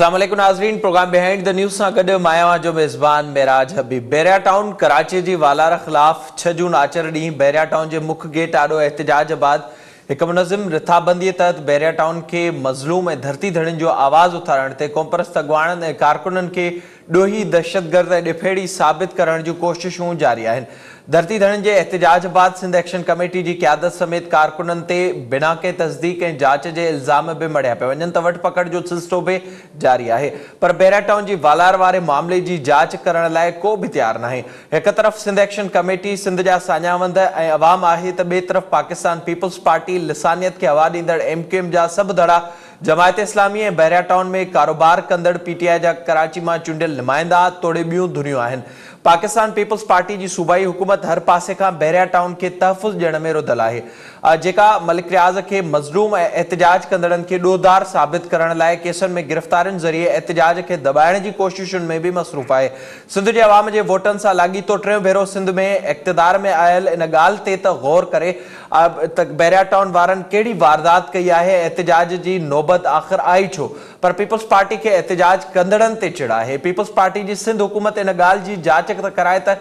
अस्सलाम वालेकुम नाज़रीन, प्रोग्राम बिहाइंड the news सां गॾु मां आहियां जो मेज़बान मेराज हबीब। बहरिया टाउन कराची जी वालार ख़िलाफ़ 6 जून आचर ॾींहुं बहरिया टाउन जे मुख्य गेट आॾो एहतजाज बाद हिकु मुनज़िम रिथाबंदीअ तहत बहरिया टाउन खे मज़लूम ऐं धरती धणियुनि जो आवाज़ उथारण ते क़ौमपरस्त अॻुवाणनि ऐं कारकुननि खे ॾोही दहशतगर्द ऐं ॾिफेड़ी साबित करण जूं कोशिशूं जारी आहिनि। धरती धणियुनि जे एहतजाज बाद सिंध एक्शन कमेटी जी क़यादत समेत कारकुननि ते बिना कंहिं तस्दीक ऐं जांच जे इल्ज़ाम बि मढ़िया पिया वञनि त वठ पकड़ जो सिलसिलो बि जारी आहे, पर बहरिया टाउन जी वालार वारे मामले जी जांच करण लाइ को बि तयारु नाहे। हिकु तरफ़ सिंध एक्शन कमेटी सिंध जा साञावंद ऐं अवाम आहे त ॿिए तरफ़ पाकिस्तान पीपल्स पार्टी लिसानियत खे हवा ॾींदड़ MQM जा सभु धड़ा जमायत इस्लामी ऐं बहरिया टाउन में कारोबार कंदड़ PTI जा कराची मां चूंडियल नुमाइंदा तोड़े ॿियूं धुरियूं आहिनि। पाकिस्तान पीपल्स पार्टी जी सूबाई हुकूमत हर पासे खां बहरिया टाउन खे तहफ़ुज़ ॾियण में रुधल आहे, जेका मलिक रियाज़ खे मज़लूम ऐं एहतजाज कंदड़नि खे ॾोहदार साबित करण लाइ केसनि में गिरफ़्तारियुनि ज़रिए एहतजाज खे दॿाइण जी कोशिशुनि में बि मसरूफ़ आहे। सिंध जे अवाम जे वोटनि सां लाॻीतो टियों भेरो सिंध में इक़्तिदार में आयल इन ॻाल्हि ते त गौर करे त बहरिया टाउन वारनि कहिड़ी वारदात कई आहे, एहतजाज जी नौबत आख़िर आई छो? पर पीपल्स पार्टी खे एहतजाज कंदड़नि ते चिड़ आहे। पीपल्स पार्टी जी सिंध हुकूमत इन ॻाल्हि जी जांच त कराए त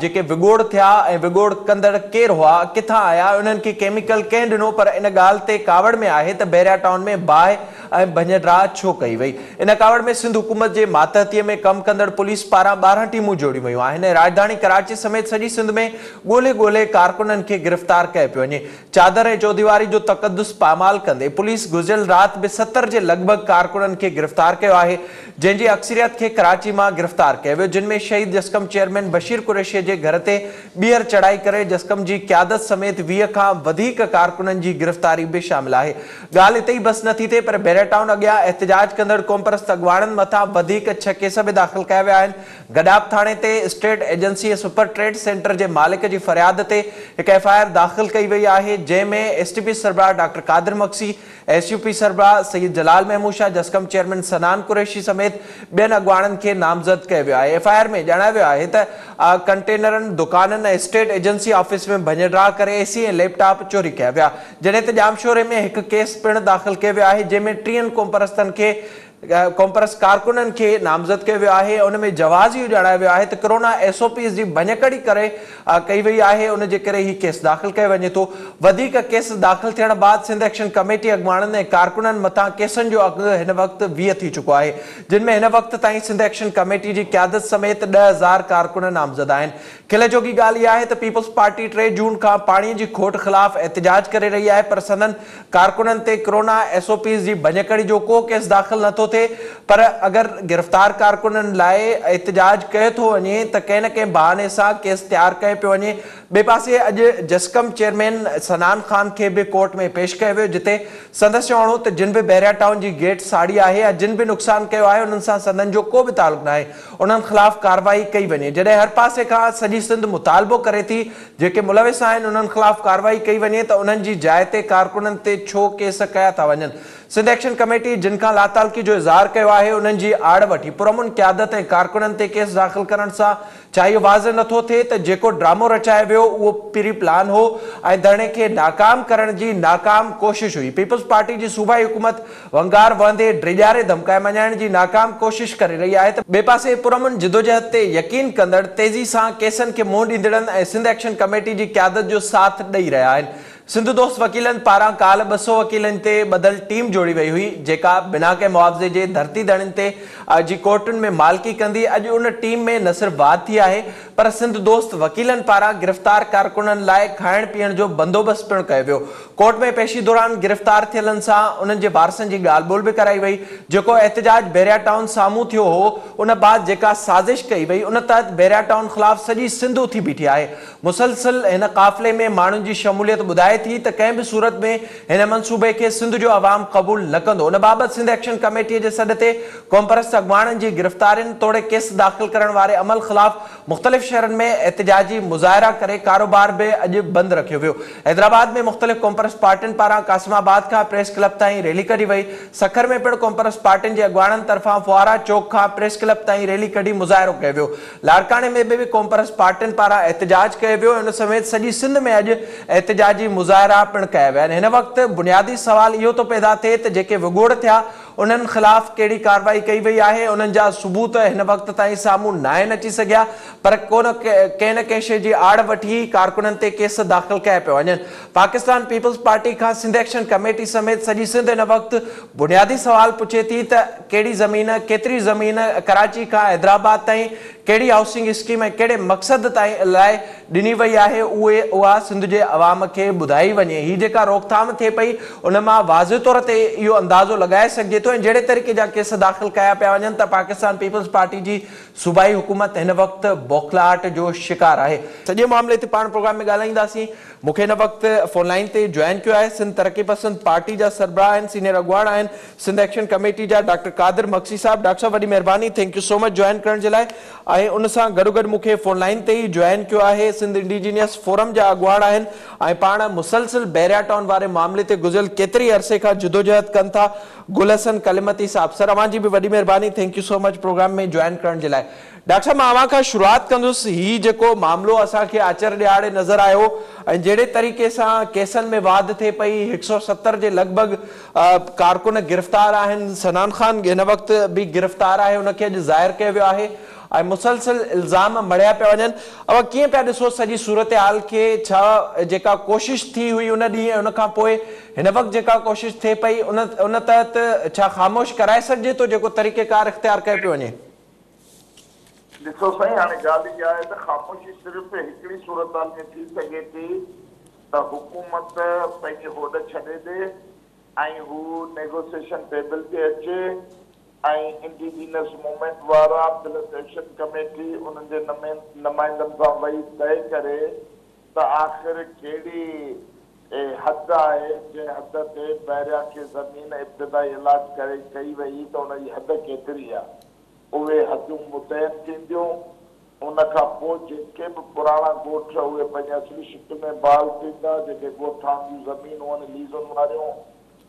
जेके विगोड़ थिया ऐं विगोड़ कंदड़ केरु हुआ, किथां आया, उन्हनि खे केमिकल कंहिं ॾिनो, पर इन ॻाल्हि ते कावड़ में आहे त बहरिया टाउन में बाहि ऐं भञ-ड्राह छो कई वई। इन कावड़ में सिंध हुकूमत जे मातहतीअ में कमु कंदड़ पुलिस पारां 12 टीमूं जोड़ियूं वयूं आहिनि। राजधानी कराची समेत सॼी सिंध में ॻोल्हे ॻोल्हे कारकुननि खे गिरफ़्तार कयो पियो वञे। चादर ऐं चौदीवारी जो तक़दुस पामाल कंदे पुलिस गुज़िरियल राति बि 70 जे लॻभॻि कारकुननि खे गिरफ़्तार कयो आहे, जंहिंजी अक्सरियत खे कराची मां गिरफ़्तार कयो वियो, जिन में शहीद जसकम चेयरमैन बशीर कुरैशी जे घर ते ॿीहर चढ़ाई करे जसकम जी क़यादत समेत 20 खां वधीक कारकुननि जी गिरफ़्तारी बि शामिल आहे। ॻाल्हि हिते ई बसि नथी थिए, पर बहरिया टाउन अॻियां एहतजाज कंदड़ क़ौमपरस्त अॻुवाणनि मथां वधीक 6 केस बि दाख़िल कया विया आहिनि। गडाप थाणे ते स्टेट एजेंसी ऐं सुपर ट्रेड सेंटर जे मालिक जी फ़रियाद ते हिकु FIR दाख़िल कई वई आहे, जंहिंमें STP सरबराह डॉक्टर कादिर मक्सी, SUP सरबराह सैयद जलाल महमूद शाह, जसकम चेयरमैन सनान कुरैशी समेत ॿियनि अॻुवाणनि खे नामज़द कयो वियो आहे। FIR में ॼाणायो वियो आहे त कंटेनरनि, दुकाननि ऐं स्टेट एजेंसी ऑफिस में भञ-ड्राह करे AC ऐं लैपटॉप चोरी कया विया। जॾहिं त ॼामशोरे में हिकु केस पिणु दाख़िल कयो वियो आहे, जंहिंमें 30 क़ौमपरस्तनि खे क़ौमपरस्त कारकुननि खे नामज़द कयो वियो आहे। उन में जवाज़ इहो ॼाणायो वियो आहे त कोरोना SOPs जी भञकड़ी करे कई वई आहे, उन जे करे ही केस दाख़िल कयो वञे थो। वधीक केस दाख़िल थियण बाद सिंध एक्शन कमेटी अॻुवाणनि ऐं कारकुननि मथां केसनि जो अंग हिन वक़्तु 20 थी चुको आहे, जिन में हिन वक़्तु ताईं सिंध एक्शन कमेटी जी क़यादत समेत 10,000 कारकुन नामज़द आहिनि। खिल जोगी ॻाल्हि इहा आहे त पीपल्स पार्टी 3 जून खां पाणीअ जी खोट ख़िलाफ़ एहतजाज करे रही आहे, पर संदन कारकुननि ते कोरोना SOPs जी भञकड़ी जो को केस दाख़िल नथो थिए, पर अगरि गिरफ़्तार कारकुननि लाइ एहतजाज कयो थो वञे त कंहिं न कंहिं बहाने सां केस तयारु कयो पियो वञे। ॿिए पासे अॼु जसकम चेयरमैन सनान ख़ान खे बि कोर्ट में पेश कयो वियो, जिते संदसि चवणु हो त जिन बि बहरिया टाउन जी गेट साड़ी आहे या जिन बि नुक़सानु कयो आहे उन्हनि सां संदन जो को बि तालुक़ न आहे, उन्हनि ख़िलाफ़ कार्रवाई कई वञे। जॾहिं हर पासे खां सॼी सिंध मुतालबो करे थी जेके मुलविस आहिनि उन्हनि ख़िलाफ़ कार्रवाई कई वञे त उन्हनि जी जाइ ते कारकुननि ते छो केस कया था वञनि। सिंध एक्शन कमेटी जिन खां लातालुकी जो इज़हार कयो आहे उन्हनि जी आड़ वठी पुरअमन क़यादत ऐं कारकुननि ते केस दाख़िल करण सां छा इहो वाज़े नथो थिए त जेको ड्रामो रचायो वियो उहो प्री प्लान हो ऐं धरणे खे नाकाम करण जी नाकाम कोशिश हुई। पीपल्स पार्टी जी सूबाई हुकूमत वंगार वहंदे ड्रिॼारे धमकाए मञाइण जी नाकाम कोशिश करे रही आहे त ॿिए पासे पुरअमन जिदोजहद ते यकीन कंदड़ तेज़ी सां केसनि खे मुंहुं ॾींदड़नि ऐं सिंध एक्शन कमेटी जी क़यादत जो साथ ॾेई रहिया आहिनि। सिंध दोस्त वकीलनि पारां काल्हि 200 वकीलनि ते ॿधल टीम जोड़ी वई हुई, जेका बिना कंहिं मुआवज़े जे धरती धणियुनि ते जी कोर्टुनि में मालिकी कंदी। अॼु उन टीम में न सिर्फ़ वाध थी आहे, पर सिंध दोस्त वकीलनि पारां गिरफ़्तार कारकुननि लाइ खाइण पीअण जो बंदोबस्तु पिणु कयो वियो। कोर्ट में पेशी दौरान गिरफ़्तार थियलनि सां उन्हनि जे वारसनि जी ॻाल्हि ॿोल बि कराई वई। जेको एहतजाज बहरिया टाउन साम्हूं थियो हो, उन बाद जेका साज़िश कई वई उन तहत बहरिया टाउन ख़िलाफ़ सॼी सिंध उथी बीठी आहे। मुसलसल हिन काफ़िले में माण्हुनि जी शमूलियत ॿुधाए थी त कंहिं बि सूरत में हिन मनसूबे खे सिंध जो अवाम क़बूल न कंदो। उन बाबति सिंध एक्शन कमेटीअ जे सॾ ते क़ौमपरस्त अॻुवाणनि जी गिरफ़्तारियुनि तोड़े केस दाख़िल करण वारे अमल ख़िलाफ़ मुख़्तलिफ़ शहरनि में एहतजाजी मुज़ाहिरा करे कारोबार बि अॼु बंदि रखियो वियो। हैदराबाद में मुख़्तलिफ़ क़ौमपरस्त पार्टियुनि पारां कासिमाबाद खां प्रेस क्लब ताईं रैली कढी वई। सखर में पिणु क़ौमपरस्त पार्टियुनि जे अॻुवाणनि तरफ़ां फुआरा चौक खां प्रेस क्लब ताईं रैली कढी मुज़ाहिरो कयो वियो। लाड़काणे में बि क़ौमपरस्त पार्टियुनि पारां एहतजाज कयो वियो। इन समेत सॼी सिंध में अॼु एहतजाजी मुज़ाहिरा पिणु कया विया आहिनि। हिन वक़्तु बुनियादी सवाल इहो थो पैदा थिए त जेके विगोड़ थिया انهن خلاف ڪهڙي ڪارروائي ڪئي وئي آهي، انهن جا ثبوت هن وقت تائين سامهون ناهن اچي سگهيا، پر ڪو نه ڪنهن نه ڪنهن شيء جي آڙ وٺي ڪارڪنن تي ڪيس داخل ڪيا پيا وڃن. پاڪستان پيپلز پارٽي کان سنڌ ايڪشن ڪميٽي سميت سڄي سنڌ هن وقت بنيادي سوال پڇي ٿي ته ڪهڙي زمين، ڪيتري زمين، ڪراچي کان حيدرآباد تائين ڪهڙي هائوسنگ اسڪيم ۽ ڪهڙي مقصد تائين لاء ڏني وئي آهي، اهي اها سنڌ جي عوام کي ٻڌائي وڃي. هي جيڪا روڪٿام ٿئي پئي ان مان واضح طور تي اهو اندازو لڳائي سگهجي ٿو ۽ جهڙي طريقي جا ڪيس داخل ڪيا پيا وڃن ته پاڪستان پيپلز پارٽي جي صوبائي حڪومت هن وقت بوکلاهٽ جو شڪار آهي. سڄي معاملي تي پاڻ پروگرام ۾ ڳالهائينداسين. مون کي هن وقت فون لائين تي جوائن ڪيو آهي سنڌ ترقي پسند پارٽي جا سربراهه آهن، سينيئر اڳواڻ آهن سنڌ ايڪشن ڪميٽي جا ڊاڪٽر قادر مگسي صاحب. ڊاڪٽر صاحب وڏي مهرباني، thank you so much join ڪرڻ جي لاء. ۽ ان سان گڏوگڏ مون کي فون لائين تي ئي جوائن ڪيو آهي سنڌ انڊيجينيس فورم جا اڳواڻ آهن ۽ پاڻ مسلسل بحريا ٽائون واري معاملي تي گذريل ڪيتري عرصي کان جدوجهد ڪن ٿا گل حسن ڪلمتي صاحب. سر اوهان جي به وڏي مهرباني، thank you so much programme ۾ join ڪرڻ جي لاء. ڊاڪٽر صاحب مان اوهان کان شروعات ڪندس، هي جيڪو معاملو اسان کي آچر ڏهاڙي نظر آيو ۽ جهڙي طريقي سان ڪيسن ۾ واڌ ٿئي پئي، 170 جي لڳ ڀڳ ڪارڪن گرفتار آهن، صنعان خان هن وقت به گرفتار آهي، ان کي اڄ ظاهر ڪيو ويو آهي ۽ مسلسل الزام مڙهيا پيا وڃن، اوهان ڪيئن پيا ڏسو سڄي صورتحال کي، ڇا جيڪا ڪوشش ٿي هئي ان ڏينهن ۽ ان کان پوء هن وقت جيڪا ڪوشش ٿئي پئي ان تحت ڇا خاموش ڪرائي سگهجي ٿو جيڪو طريقيڪار اختيار ڪيو پيو وڃي؟ ڏسو سائين هاڻي ڳالهه اها آهي ته خاموشي صرف هڪڙي صورتحال ۾ ٿي سگهي ٿي ته حڪومت پنهنجي هوڏ ڇڏي ڏي ۽ هو نيگوسيشن ٽيبل تي اچي ۽ انڊيجينس موومينٽ وارا پلس ايڪشن ڪميٽي انهن جي نمائندن سان ويهي طئي ڪري ته آخر ڪهڙي حد آهي جنهن حد تي بحريا کي زمين ابتدائي الاٽ ڪري ڪئي وئي ته ان جي حد ڪيتري آهي. اهي حدون متعين ٿينديون. ان کان پوء جيڪي به پراڻا ڳوٺ اهي پنهنجي اصلي شڪل ۾ بحال ٿيندا، جيڪي ڳوٺاڻن جون زمينون آهن ليزن واريون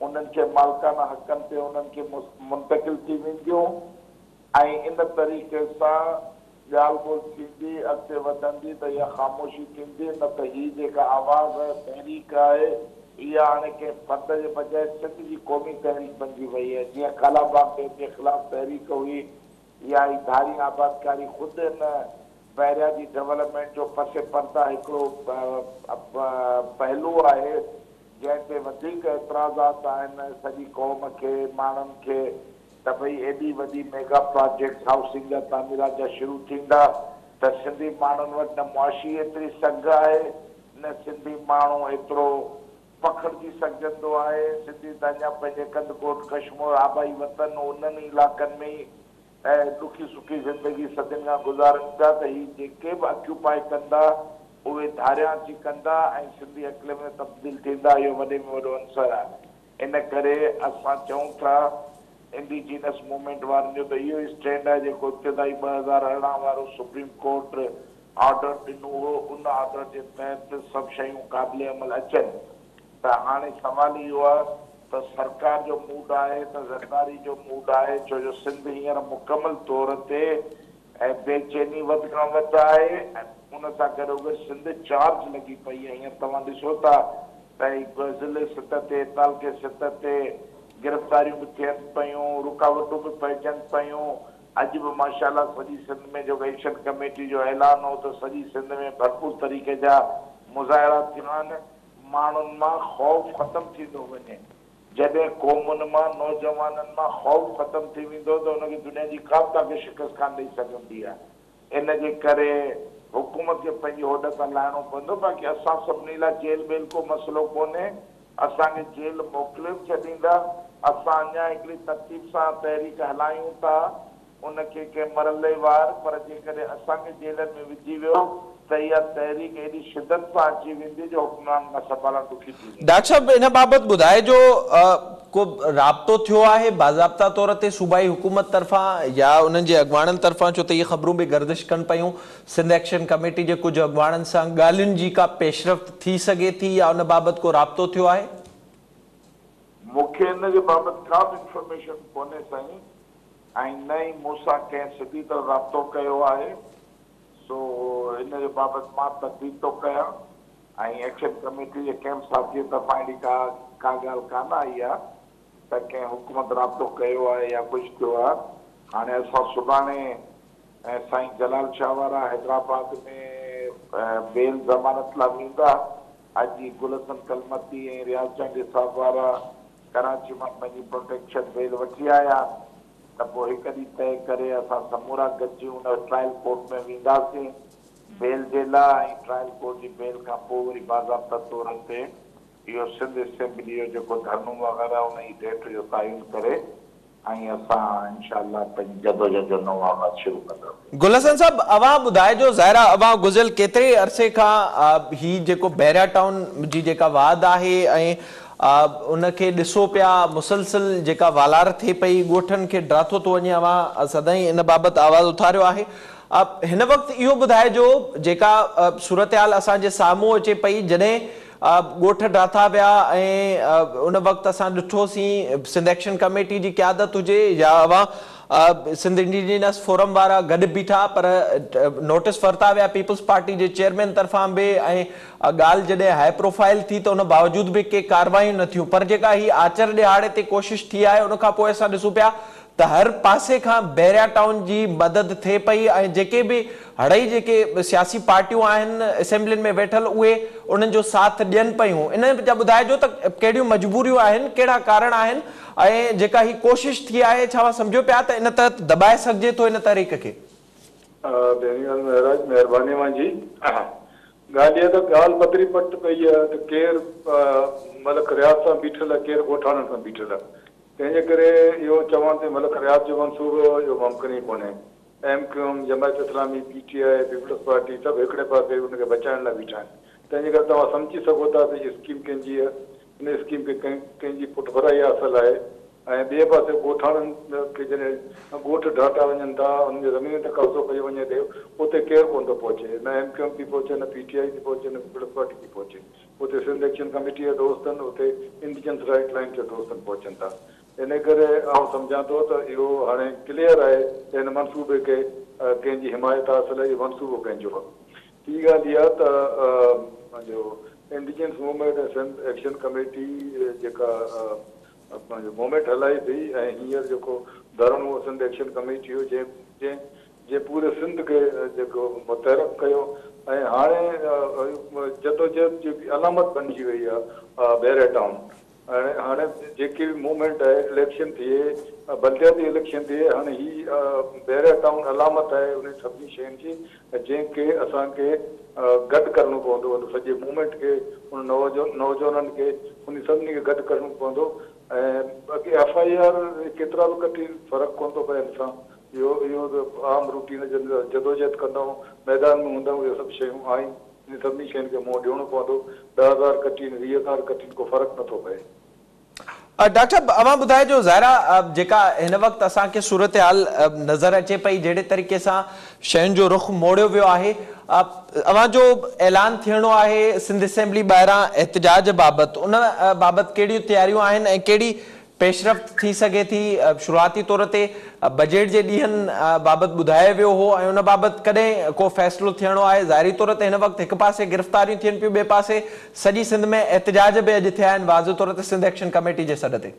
انهن کي مالڪانه حقن تي انهن کي منتقل ٿي وينديون ۽ ان طريقي سان ڳالهه ٻولهه ٿيندي اڳتي وڌندي ته اها خاموشي ٿيندي نه ته هي جيڪا آواز آهي تحريڪ آهي اها هاڻي ڪنهن فرد جي بجاء سنڌ جي قومي تحريڪ بنجي وئي آهي جيئن ڪالاباغ ڊيم جي خلاف تحريڪ هئي يا هي ڌارين آبادڪاري خود ان بحريا جي ڊولپمينٽ جو پس پرده هڪڙو پهلو آهي جنهن تي وڌيڪ اعتراضات آهن سڄي قوم کي ماڻهن کي ته ڀئي ايڏي وڏي ميگا پراجيڪٽس هائوسنگ جا تعميرات جا شروع ٿيندا ته سنڌي ماڻهن وٽ نه معاشي ايتري سگهه آهي نه سنڌي ماڻهو ايترو پکڙجي سگهجندو آهي، سنڌي ته اڃا پنهنجي ڪنڌڪوٽ، ڪشمور، آبائي وطن انهن ئي علائقن ۾ ئي ڏکي سکي زندگي صدين کان گذارن پيا ته هي جيڪي به اڪيوپائي ڪندا اهي ڌاريان اچي ڪندا ۽ سنڌي اقليت ۾ تبديل ٿيندا اهو وڏي ۾ وڏو عنصر آهي ان ڪري اسان چئون ٿا انڊيجينس موومينٽ وارن جو ته اهو ئي اسٽينڊ آهي جيڪو ابتدائي 2018 وارو سپريم ڪورٽ آرڊر ڏنو هو ان آرڊر جي تحت سڀ شيون قابل عمل اچن ته هاڻي سوال اهو آهي ته سرڪار جو موڊ آهي ته زرداري جو موڊ آهي ڇو جو سنڌ هينئر مڪمل طور تي بي چيني وڌ کان وڌ آهي ۽ ان سان گڏوگڏ سنڌ چارج لڳي پئي آهي هينئر توهان ڏسو ٿا ته ضلعي سطح تي تعلقي سطح تي گرفتاريون به ٿين پيون رڪاوٽون به پئجن پيون اڄ به ماشاء الله سڄي سنڌ ۾ جيڪو ايڪشن ڪميٽي جو اعلان هو ته سڄي سنڌ ۾ ڀرپور طريقي جا مظاهرا ٿيا آهن، ماڻهن مان خوف ختم ٿيندو وڃي، جڏهن قومن مان نوجوانن مان خوف ختم ٿي ويندو ته ان کي دنيا جي ڪا به طاقت شڪست ڪانه ڏئي سگهندي آهي، ان جي ڪري حڪومت کي پنهنجي هوڏ تان لاهڻو پوندو، باقي اسان سڀني لاء جيل ٻيل ڪو مسئلو ڪونهي، اسان کي جيل موڪلي به ڇڏيندا، اسان اڃا هڪڙي ترتيب سان تحريڪ هلايون ٿا، ان کي ڪنهن مرحلي وار، پر جيڪڏهن اسان کي جيلن ۾ وجهي ويو ته اها تحريڪ ايڏي شدت سان اچي ويندي جو حڪمرانن کان سنڀالڻ ڏکي ٿي ويندي. ڊاڪٽر صاحب ان بابت ٻڌائجو ڪو رابطو ٿيو آهي باضابطا طور تي صوبائي حڪومت طرفان يا انهن جي اڳواڻن طرفان ڇو ته اهي خبرون به گردش ڪن پيون سنڌ ايڪشن ڪميٽي جي ڪجهه اڳواڻن سان ڳالهين جي ڪا پيشرفت ٿي سگهي ٿي يا ان بابت ڪو رابطو ٿيو آهي؟ مون کي ان جي بابت ڪا به انفارميشن ڪونهي سائين ۽ نه ئي مون سان ڪنهن سڌي طرح رابطو ڪيو آهي سو ان جي بابت مان ترديد ٿو ڪيان ۽ ايڪشن ڪميٽي جي ڪنهن به ساٿيء طرفان اهڙي ڪا ڪا ڳالهه ڪانه آئي آهي. ته ڪنهن حڪومت رابطو ڪيو آهي يا ڪجهه ٿيو آهي. هاڻي اسان سڀاڻي سائين جلال شاهه وارا حيدرآباد ۾ بيل ضمانت لاء ويندا. اڄ ئي گل حسن ڪلمتي ۽ رياض چانڊيي صاحب وارا ڪراچي مان پنهنجي پروٽيڪشن بيل وٺي آيا آهن ته پوء هڪ ڏينهن طئي ڪري اسان سمورا گڏجي ان ٽرائل ڪورٽ ۾ وينداسين بيل جي لاء ۽ ٽرائل ڪورٽ جي بيل کان پوء وري باضابطه طور تي اهو سنڌ اسيمبلي جو جيڪو ڌرڻو وغيره ان جي ڊيٽ جو تعين ڪري ۽ اسان انشاء الله پنهنجي جدوجهد جو نئون آغاز شروع ڪنداسين. گل حسن صاحب اوهان ٻڌائجو ظاهر آ اوهان گذريل ڪيتري عرصي کان هي جيڪو بحريا ٽائون جي جيڪا واڌ آهي ۽ ان کي ڏسو پيا مسلسل جيڪا والار ٿئي پئي ڳوٺن کي ڊاٿو ٿو وڃي اوهان سدائين ان بابت آواز اٿاريو آهي هن وقت اهو ٻڌائجو جيڪا صورتحال اسان جي سامهون اچي پئي جڏهن ڳوٺ ڊاٿا ويا ۽ ان وقت اسان ڏٺوسين سنڌ ايڪشن ڪميٽي جي قيادت هجي يا اوهان سنڌ انڊيجينس فورم وارا گڏ بيٺا پر نوٽس ورتا ويا پيپلز پارٽي جي چيئرمين طرفان به ۽ ڳالهه جڏهن هاء پروفائيل ٿي ته ان باوجود به ڪي ڪاروايون نه ٿيون پر جيڪا هي آچر ڏهاڙي تي ڪوشش ٿي آهي ان کان پوء اسان ڏسون پيا ته هر پاسي کان بحريا ٽائون جي مدد ٿئي پئي ۽ جيڪي به هڙئي جيڪي سياسي پارٽيون آهن اسيمبلين ۾ ويٺل اهي انهن جو ساٿ ڏين پيون ان جا ٻڌائجو ته ڪهڙيون مجبوريون آهن ڪهڙا ڪارڻ آهن ۽ جيڪا هي ڪوشش ٿي آهي ڇا اوهان سمجهو پيا ته ان تحت دٻائي سگهجي ٿو ان تحريڪ کي؟ پهرين ڳالهه مهراج مهرباني اوهان جي ڳالهه اها ته ڳالهه پڌري پٽ پئي آهي ته ڪير ملڪ رياض سان بيٺل آهي ڪير ڳوٺاڻن سان بيٺل آهي تنهن جي ڪري اهو چوڻ ته ملڪ رياض جو منصوبو هو، اهو ممڪن ئي ڪونهي. M Q M, Jamaat Islami, P T I, Peoples Party سڀ هڪڙي پاسي ان کي بچائڻ لاء بيٺا آهن. تنهن جي ڪري توهان سمجهي سگهو ٿا ته هي اسڪيم ڪنهن جي آهي، ان اسڪيم کي ڪنهن جي پٺڀرائي حاصل آهي ۽ ٻئي پاسي ڳوٺاڻن کي جڏهن ڳوٺ ڊاٺا وڃن ٿا، انهن جي زمينن تي قبضو ڪيو وڃي ٿو، اتي ڪير ڪونه ٿو پهچي، نه ايم ڪيو ايم ٿي پهچي، نه پي ٽي آء ٿي پهچي، نه پيپلز پارٽي ٿي پهچي. اتي سنڌ ايڪشن ڪميٽي جا دوست آهن، اتي انڊيجنس رائيٽ لائن جا دوست پهچن ٿا. ان ڪري آئون سمجهان ٿو ته اهو هاڻي ڪليئر آهي ته هن منصوبي کي ڪنهن جي حمايت حاصل آهي، اهو منصوبو ڪنهن جو آهي. ٽين ڳالهه اها ته پنهنجو indigenous movement ۽ Sindh action committee جيڪا پنهنجو موومينٽ هلائي پئي ۽ هينئر جيڪو ڌرڻو هو سنڌ ايڪشن ڪميٽي جو جنهن جنهن پوري سنڌ کي جيڪو متحرڪ ڪيو ۽ هاڻي جدوجهد جي علامت بنجي وئي آهي بحريا ٽائون. هاڻي جيڪي به موومينٽ آهي اليڪشن ٿئي بلدياتي اليڪشن ٿئي هاڻي هي بحريا ٽائون علامت آهي انهن سڀني شين جي جنهن کي اسان کي گڏ ڪرڻو پوندو ان سڄي موومينٽ کي ان نوجوانن کي انهن سڀني کي گڏ ڪرڻو پوندو ۽ باقي ايف I R ڪيترا به ڪٽي فرق ڪونه ٿو پئي ان سان. اهو اهو ته عام روٽين جدوجهد ڪندا آهيون، ميدان ۾ هوندا آهيون، اهي سڀ شيون آهن، انهن سڀني شين کي منهن ڏيڻو پوندو، 10,000 ڪٽين، 20,000 ڪٽين ڪو فرق نه ٿو پئي. ڊاڪٽر صاحب اوهان ٻڌائجو ظاهر آ جيڪا هن وقت اسان کي صورتحال نظر اچي پئي جهڙي طريقي سان شين جو رخ موڙيو ويو آهي اوهان جو اعلان ٿيڻو آهي سنڌ اسيمبلي ٻاهران احتجاج بابت ان بابت ڪهڙيون تياريون آهن ۽ ڪهڙي پيش رفت ٿي سگهي ٿي، شروعاتي طور تي بجيٽ جي ڏينهن بابت ٻڌايو ويو هو ۽ ان بابت ڪڏهن ڪو فيصلو ٿيڻو آهي، ظاهري طور تي هن وقت هڪ پاسي گرفتاريون ٿين پيون ٻئي پاسي سڄي سنڌ ۾ احتجاج به اڄ ٿيا آهن واضح طور تي سنڌ ايڪشن ڪميٽي جي سڏ تي.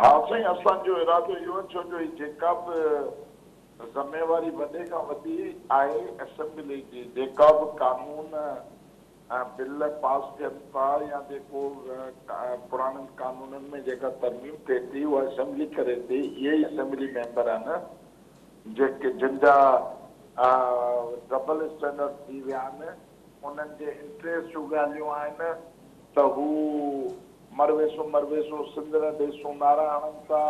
ها سائين اسان جو ارادو اهو آهي ڇو جو هي جيڪا به ذميواري وڏي کان وڏي آهي اسيمبلي جي جيڪا به قانون ۽ بل پاس ٿين ٿا يا جيڪو پراڻن قانونن ۾ جيڪا ترميم ٿئي ٿي اها اسيمبلي ڪري ٿي اهي ئي اسيمبلي ميمبر آهن جيڪي جن جا ڊبل اسٽينڊرڊ ٿي ويا آهن انهن جي انٽريسٽ جون ڳالهيون آهن ته هو مرويسون مرويسون سنڌ نه ڏيسون نعرا هڻن ٿا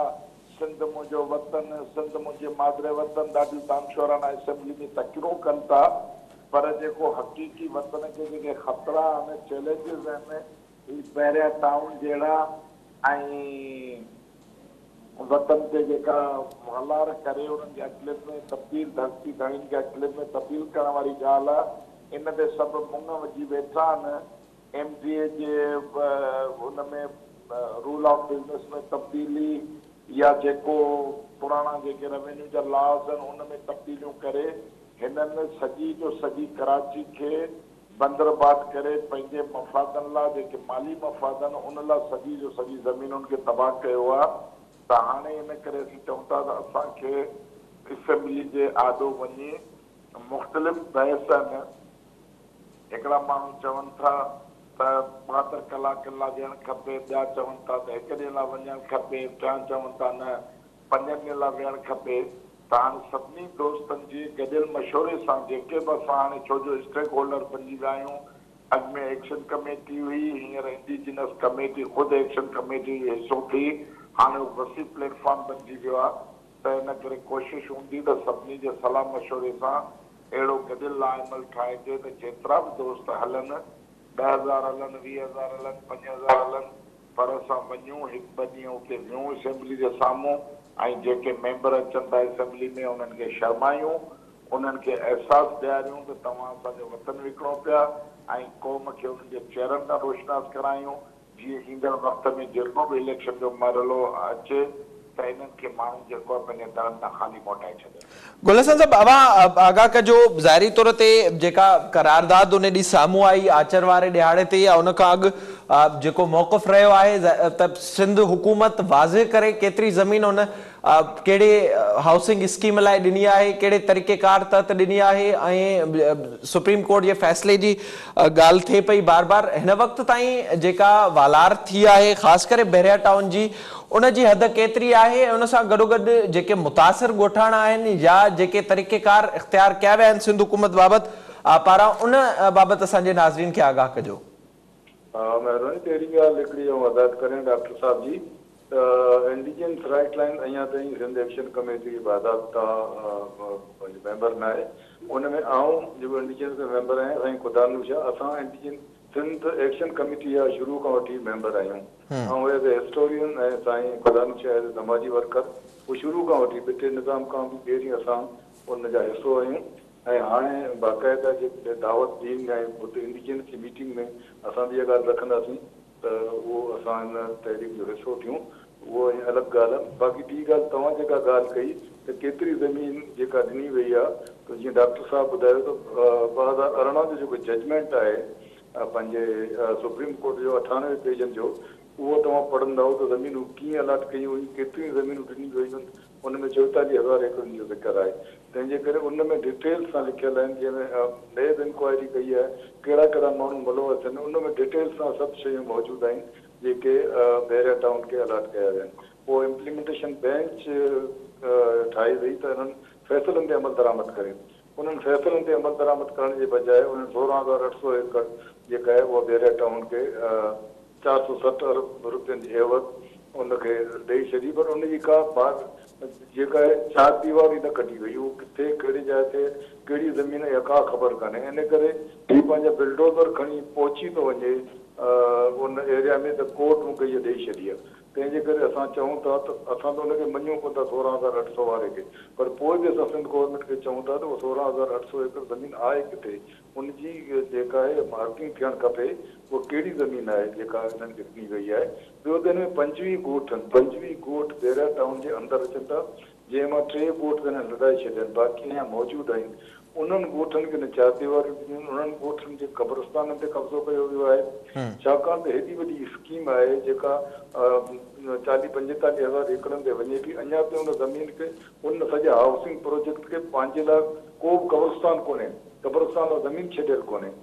سنڌ منهنجو وطن، سنڌ منهنجي مادر وطن ڏاڍيون دانشورانه اسيمبلي ۾ تقريرون ڪن ٿا پر جيڪو حقيقي وطن کي جيڪي خطرا آهن، چئلينجز آهن، هي بحريا ٽائون جهڙا ۽ وطن تي جيڪا والار ڪري انهن کي اقليت ۾ تبديل ڌرتي ڌڻين کي اقليت ۾ تبديل ڪرڻ واري ڳالهه آهي، ان تي سڀ مڱ وجهي ويٺا آهن. ايم ڊي اي جي ان ۾ رول آف بزنس ۾ تبديلي يا جيڪو پراڻا جيڪي روينيو جا لاز آهن ان ۾ تبديليون ڪري هنن سڄي جو سڄي ڪراچي کي بندرباٽ ڪري پنهنجي مفادن لا جيڪي مالي مفاد آهن ان لا سڄي جو سڄي زمينن کي تباهه ڪيو آ ته هاڻي ان ڪري اسين چئون ٿا ته اسان کي اسيمبلي جي آڏو وڃي مختلف بحث آهن هڪڙا ماڻهو چون ٿا ته 72 ڪلاڪن لا ويهڻ کپي ٻيا چون ٿا ته هڪ ڏينهن لا وڃڻ کپي ٽيان چون ٿا نه پنجن ڏينهن لا ويهڻ کپي ته هاڻي سڀني دوستن جي گڏيل مشوري سان جيڪي به اسان هاڻي ڇو جو اسٽيڪ هولڊر بنجي ويا آهيون اڳ ۾ ايڪشن ڪميٽي هئي هينئر انڊيجنس ڪميٽي خود ايڪشن ڪميٽي جو حصو ٿي هاڻي اهو وسيع پليٽ فارم بنجي ويو آهي ته ان ڪري ڪوشش هوندي ته سڀني جي صلاح مشوري سان اهڙو گڏيل لائحه عمل ٺاهجي ته جيترا به دوست هلن 10,000 هلن 20,000 هلن 5,000 هلن پر اسان وڃون هڪ ٻه ڏينهن اتي ويهون اسيمبلي جي سامهون ۽ جيڪي ميمبر اچن ٿا اسيمبلي ۾ انهن کي شرمايون انهن کي احساس ڏياريون ته توهان اسان جو وطن وڪڻو پيا ۽ قوم کي انهن جي چهرن کان روشناس ڪرايون جيئن ايندڙ وقت ۾ جيڪو به اليڪشن جو مرحلو اچي ته انهن کي ماڻهو جيڪو آهي پنهنجي درن تان خالي موٽائي ڇڏين. گل حسن صاحب اوهان آگاهه ڪجو ظاهري طور تي جيڪا قرارداد ان ڏينهن سامهون آئي آچر واري ڏهاڙي تي يا ان کان اڳ جيڪو موقف رهيو آهي ته سنڌ حڪومت واضح ڪري ڪيتري زمين ان ڪهڙي هائوسنگ اسڪيم لاء ڏني آهي ڪهڙي طريقيڪار تحت ڏني آهي ۽ سپريم ڪورٽ جي فيصلي جي ڳالهه ٿئي پئي بار بار هن وقت تائين جيڪا والار ٿي آهي خاص ڪري بحريا ٽائون جي ان جي حد ڪيتري آهي ۽ ان سان گڏوگڏ جيڪي متاثر ڳوٺاڻا آهن يا جيڪي طريقيڪار اختيار ڪيا ويا آهن سنڌ حڪومت بابت پاران ان بابت اسان جي ناظرين کي آگاهه ڪجو. ها مهرباني پهرين ڳالهه هڪڙي آئون وضاحت ڪريان ڊاڪٽر صاحب جي ته انڊيجنس رائيٽ لائن اڃا تائين سنڌ ايڪشن ڪميٽي جي باضابطا پنهنجو ميمبر ناهي ان ۾ آئون جيڪو انڊيجنس ۾ ميمبر آهيان سائين خدا نور شاهه اسان انڊيجن سنڌ ايڪشن ڪميٽي جا شروع کان وٺي ميمبر آهيون. آئون ايز اي هسٽورين ۽ سائين خدا نور شاهه ايز اي سماجي ورڪر هو شروع کان وٺي ٻٽي نظام کان به پهرين اسان ان جا حصو آهيون ۽ هاڻي باقاعده جيڪڏهن دعوت ڏين ۽ اتي انڊيجنس جي ميٽنگ ۾ اسان به اها ڳالهه رکنداسين ته اهو اسان ان تحريڪ جو حصو ٿيون اهو ۽ الڳ ڳالهه آهي. باقي ٻي ڳالهه توهان جيڪا ڳالهه ڪئي ته ڪيتري زمين جيڪا ڏني وئي آهي ته جيئن ڊاڪٽر صاحب ٻڌايو ته 2018 جو جيڪو ججمينٽ آهي پنهنجي سپريم ڪورٽ جو 98 پيجن جو اهو توهان پڙهندؤ ته زمينون ڪيئن الاٽ ڪيون ويون ڪيتريون زمينون ڏنيون ويون آهن ان ۾ 44,000 ايڪڙن جو ذڪر آهي تنهن جي ڪري ان ۾ ڊيٽيل سان لکيل آهن جنهن ۾ نيب انڪوائري ڪئي آهي ڪهڙا ڪهڙا ماڻهو ملوث آهن ان ۾ ڊيٽيل سان سڀ شيون موجود آهن جيڪي بحريا ٽائون کي الاٽ ڪيا ويا آهن. پوء امپليمينٽيشن بينچ ٺاهي وئي ته انهن فيصلن تي عملدرآمد ڪري. انهن فيصلن تي عملدرآمد ڪرڻ جي بجاء انهن 16,800 ايڪڙ جيڪا آهي اها بحريا ٽائون کي 460 ارب روپين جي عيوض ان کي ڏئي ڇڏي پر ان جي ڪا جيڪا آهي چار ديواري نه ڪڍي وئي اهو ڪٿي ڪهڙي جاء تي ڪهڙي زمين اها ڪا خبر ڪانهي ان ڪري هي پنهنجا بلڊوزر کڻي پهچي ٿو وڃي ان ايريا ۾ ته ڪورٽ مون کي اها ڏئي ڇڏي آهي تنهن جي ڪري اسان چئون ٿا ته اسان ته ان کي مڃون ڪونه ٿا 16,800 واري کي پر پوء به اسان سنڌ گورنمينٽ کي چئون ٿا ته اها 16,800 ايڪڙ زمين آهي ڪٿي ان جي جيڪا آهي مارڪنگ ٿيڻ کپي اها ڪهڙي زمين آهي جيڪا انهن کي ڏني وئي آهي ٻيو ته ان ۾ 25 ڳوٺ آهن، 25 ڳوٺ بحريا ٽائون جي اندر اچن ٿا، جنهن مان ٽي ڳوٺ ته هنن لڏائي ڇڏيا آهن، باقي اڃا موجود آهن. انهن ڳوٺن کي نه چار ديواريون ڏنيون آهن، انهن ڳوٺن جي قبرستانن تي قبضو ڪيو ويو آهي، ڇاڪاڻ ته هيڏي وڏي اسڪيم آهي جيڪا چاليهه پنجيتاليهه هزار ايڪڙن تي وڃي ٿي، اڃا تائين ان زمين کي ان سڄي هائوسنگ پروجيڪٽ کي پنهنجي لاء ڪو به قبرستان ڪونهي، قبرستان لاء زمين ڇڏيل ڪونهي.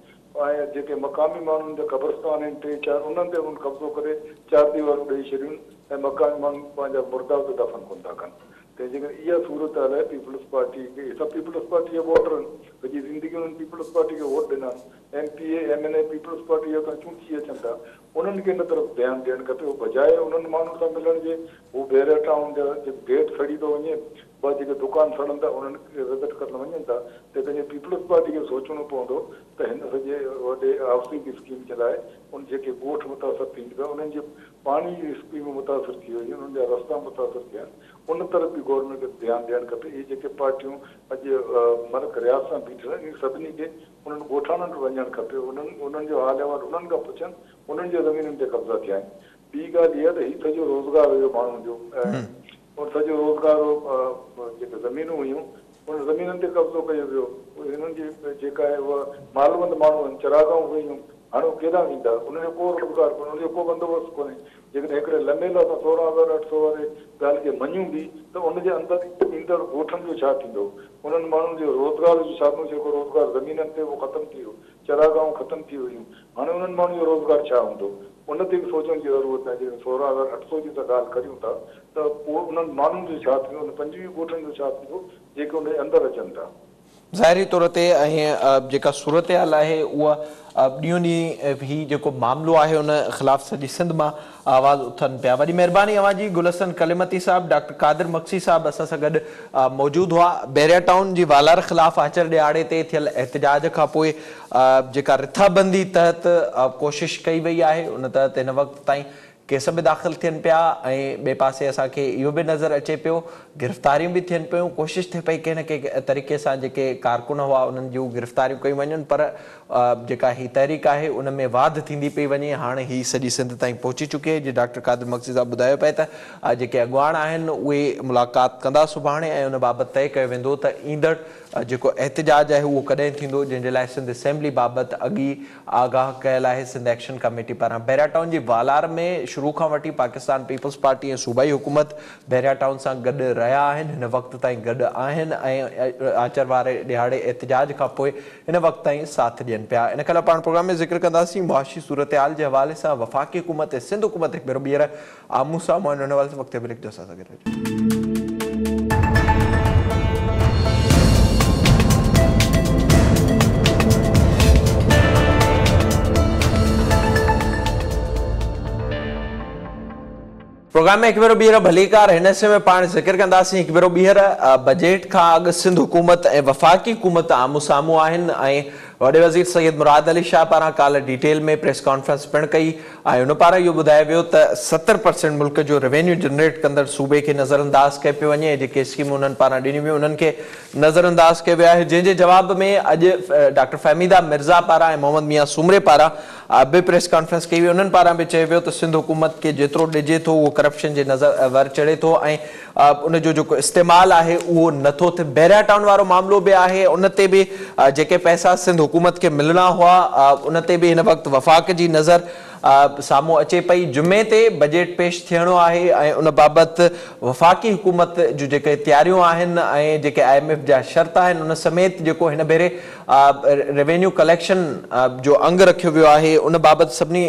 ۽ جيڪي مقامي ماڻهن جا قبرستان آهن ٽي چار انهن تي انهن قبضو ڪري چار ديوارون ڏئي ڇڏيون ۽ مقامي ماڻهو پنهنجا مردا اتي دفن ڪونه ٿا ڪن تنهن جي ڪري اها صورتحال آهي پيپلز پارٽي کي اهي سڀ پيپلز پارٽي جا ووٽر آهن سڄي زندگي انهن پيپلز پارٽي کي ووٽ ڏنا آهن M P A M N A peoples party جا اتان چونڊجي اچن ٿا انهن کي ان طرف ڌيان ڏيڻ کپي هو بجاء انهن ماڻهن سان ملڻ جي هو بحريا ٽائون جا جيڪو گيٽ سڙي ٿو وڃي ٻه جيڪي دڪان سڙن ٿا انهن کي وزٽ ڪرڻ وڃن ٿا ته پنهنجي پيپلز پارٽي کي سوچڻو پوندو ته هن سڄي وڏي هائوسنگ اسڪيم جي لاء ان جيڪي ڳوٺ متاثر ٿين پيا انهن جي پاڻي جون اسڪيمون متاثر ٿي ويون انهن جا رستا متاثر ٿيا آهن ان طرف به گورنمينٽ کي ڌيان ڏيڻ کپي اهي جيڪي پارٽيون اڄ ملڪ رياض سان بيٺل آهن انهن سڀني کي انهن ڳوٺاڻن وٽ وڃڻ کپي انهن انهن جو حال احوال انهن کان پڇن انهن جي زمينن تي قبضا ٿيا آهن ٻي ڳالهه اها ته هي سڄو روزگار هيو ماڻهن جو ۽ ان سڄو روزگار جيڪي زمينون هيون انهن زمينن تي قبضو ڪيو ويو. هنن جي جيڪا آهي اها مالوند ماڻهو آهن، چراگاهون هيون، هاڻي اهي ڪيڏانهن ويندا؟ انهن جو ڪو روزگار ڪونهي، انهن جو ڪو بندوبست ڪونهي. جيڪڏهن هڪڙي لمحي لاء اسان 16,800 واري ڳالهه کي مڃون به ته ان جي اندر ايندڙ ڳوٺن جو ڇا ٿيندو؟ انهن ماڻهن جو روزگار جو ڇا ٿيندو؟ جيڪو روزگار زمينن تي اهو ختم ٿي ويو، چراگاهون ختم ٿي ويون، هاڻي انهن ماڻهن جو روزگار ڇا هوندو؟ ان تي به سوچڻ جي ضرورت آهي. جيڪڏهن 16,800 جي اسان ڳالهه ڪريون ٿا ته پوء انهن ماڻهن جو ڇا ٿيندو، انهن 25 ڳوٺن جو ڇا ٿيندو جيڪي ان جي اندر اچن ٿا. ظاهري طور تي ۽ جيڪا صورتحال آهي اها ڏينهون ڏينهن هي جيڪو معاملو آهي ان خلاف سڄي سنڌ مان آواز اٿن پيا. وڏي مهرباني اوهان جي گل حسن ڪلمتي صاحب، ڊاڪٽر قادر مگسي صاحب اسان سان گڏ موجود هئا. بحريا ٽائون جي والار خلاف آچر ڏهاڙي تي ٿيل احتجاج کان پوء جيڪا رٿابندي تحت ڪوشش ڪئي وئي آهي ان تحت هن وقت تائين ڪيس به داخل ٿين پيا ۽ ٻئي پاسي اسان کي اهو به نظر اچي پيو گرفتاريون به ٿين پيون، ڪوشش ٿئي پئي ڪنهن نه ڪنهن طريقي سان جيڪي ڪارڪن هئا انهن جون گرفتاريون ڪيون وڃن پر جيڪا هي تحريڪ آهي ان ۾ واڌ ٿيندي پئي وڃي، هاڻ هي سڄي سنڌ تائين پهچي چڪي آهي. جيئن ڊاڪٽر قادر مگسي صاحب ٻڌايو پئي ته جيڪي اڳواڻ آهن اهي ملاقات ڪندا سڀاڻي ۽ ان بابت طئي ڪيو ويندو ته ايندڙ جيڪو احتجاج آهي اهو ڪڏهن ٿيندو جنهن جي لاء سنڌ اسيمبلي بابت اڳ ئي آگاهه ڪيل آهي سنڌ ايڪشن ڪميٽي پاران بحريا ٽائون جي والار ۾ شروع کان وٺي پاڪستان پيپلز پارٽي ۽ صوبائي حڪومت بحريا ٽائون سان گڏ رهيا آهن هن وقت تائين گڏ آهن ۽ آچر واري ڏهاڙي احتجاج کان پوء هن وقت تائين ساٿ ڏين پيا ان کان علاوه پاڻ پروگرام ۾ ذڪر ڪنداسين معاشي صورتحال جي حوالي سان وفاقي حڪومت ۽ سنڌ حڪومت هڪ ڀيرو ٻيهر آمهون سامهون آهن ان حوالي سان وقت بريڪ جو اسان سان گڏ رهجو. پروگرام ۾ هڪ ڀيرو ٻيهر ڀليڪار هن حصي ۾ پاڻ ذڪر ڪنداسين هڪ ڀيرو ٻيهر بجيٽ کان اڳ سنڌ حڪومت ۽ وفاقي حڪومت آمهون سامهون آهن ۽ وڏي وزير سيد مراد علي شاهه پاران ڪالهه ڊيٽيل ۾ پريس ڪانفرنس پڻ ڪئي ۽ ان پاران اهو ٻڌايو ويو ته 70% ملڪ جو روينيو جنريٽ ڪندڙ صوبي کي نظرانداز ڪيو پيو وڃي ۽ جيڪي اسڪيمون انهن پاران ڏنيون ويون انهن کي نظرانداز ڪيو ويو آهي جنهن جي جواب ۾ اڄ ڊاڪٽر فهميده مرزا پاران ۽ محمد ميان سومري پاران به پريس ڪانفرنس ڪئي وئي انهن پاران به چيو ويو ته سنڌ حڪومت کي جيترو ڏجي ٿو اهو ڪرپشن جي نظر ور چڙهي ٿو ۽ ان جو جيڪو استعمال آهي اهو نه ٿو ٿئي. بحريا ٽائون وارو معاملو به آهي ان تي به جيڪي پئسا سنڌ حڪومت کي ملڻا هئا ان تي به هن وقت وفاق جي نظر سامهون اچي پئي. جمعي تي بجيٽ پيش ٿيڻو آهي ۽ ان بابت وفاقي حڪومت جون جيڪي تياريون آهن ۽ جيڪي I M F جا شرط آهن ان سميت جيڪو هن ڀيري روينيو ڪليڪشن جو انگ رکيو ويو آهي ان بابت سڀني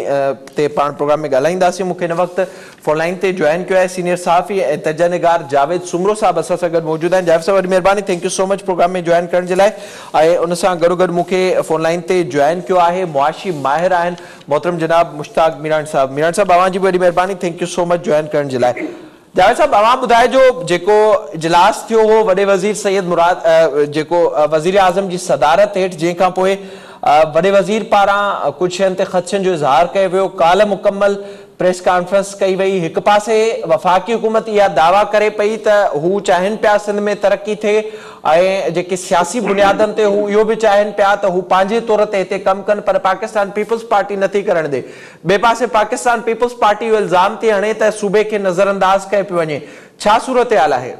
تي پاڻ پروگرام ۾ ڳالهائينداسين. مون کي هن وقت فون لائين تي جوائن ڪيو آهي سينيئر صحافي ۽ تجزيه نگار جاويد سومرو صاحب اسان سان گڏ موجود آهن. جاويد صاحب وڏي مهرباني thank you so much programme ۾ join ڪرڻ جي لاء ۽ ان سان گڏو گڏ مون کي فون لائين تي جوائن ڪيو آهي معاشي ماهر آهن محترم جناب مشتاق ميراڻي صاحب. ميراڻي صاحب اوهان جي به وڏي مهرباني thank you so much join ڪرڻ جي لاء. جاويد صاحب اوهان ٻڌائجو جيڪو اجلاس ٿيو هو وڏي وزير سيد مراد جيڪو وزير اعظم جي صدارت هيٺ جنهن کان پوء وڏي وزير پاران ڪجهه شين تي خدشن جو اظهار ڪيو ويو ڪالهه مڪمل پريس ڪانفرنس ڪئي وئي، هڪ پاسي وفاقي حڪومت اها دعويٰ ڪري پئي ته هو چاهين پيا سنڌ ۾ ترقي ٿئي ۽ جيڪي سياسي بنيادن تي هو اهو به چاهين پيا ته هو پنهنجي طور تي هتي ڪم ڪن پر پاڪستان پيپلز پارٽي نٿي ڪرڻ ڏي. ٻئي پاسي پاڪستان پيپلز پارٽي اهو الزام ٿي هڻي ته صوبي کي نظرانداز ڪيو پيو وڃي. ڇا صورتحال آهي؟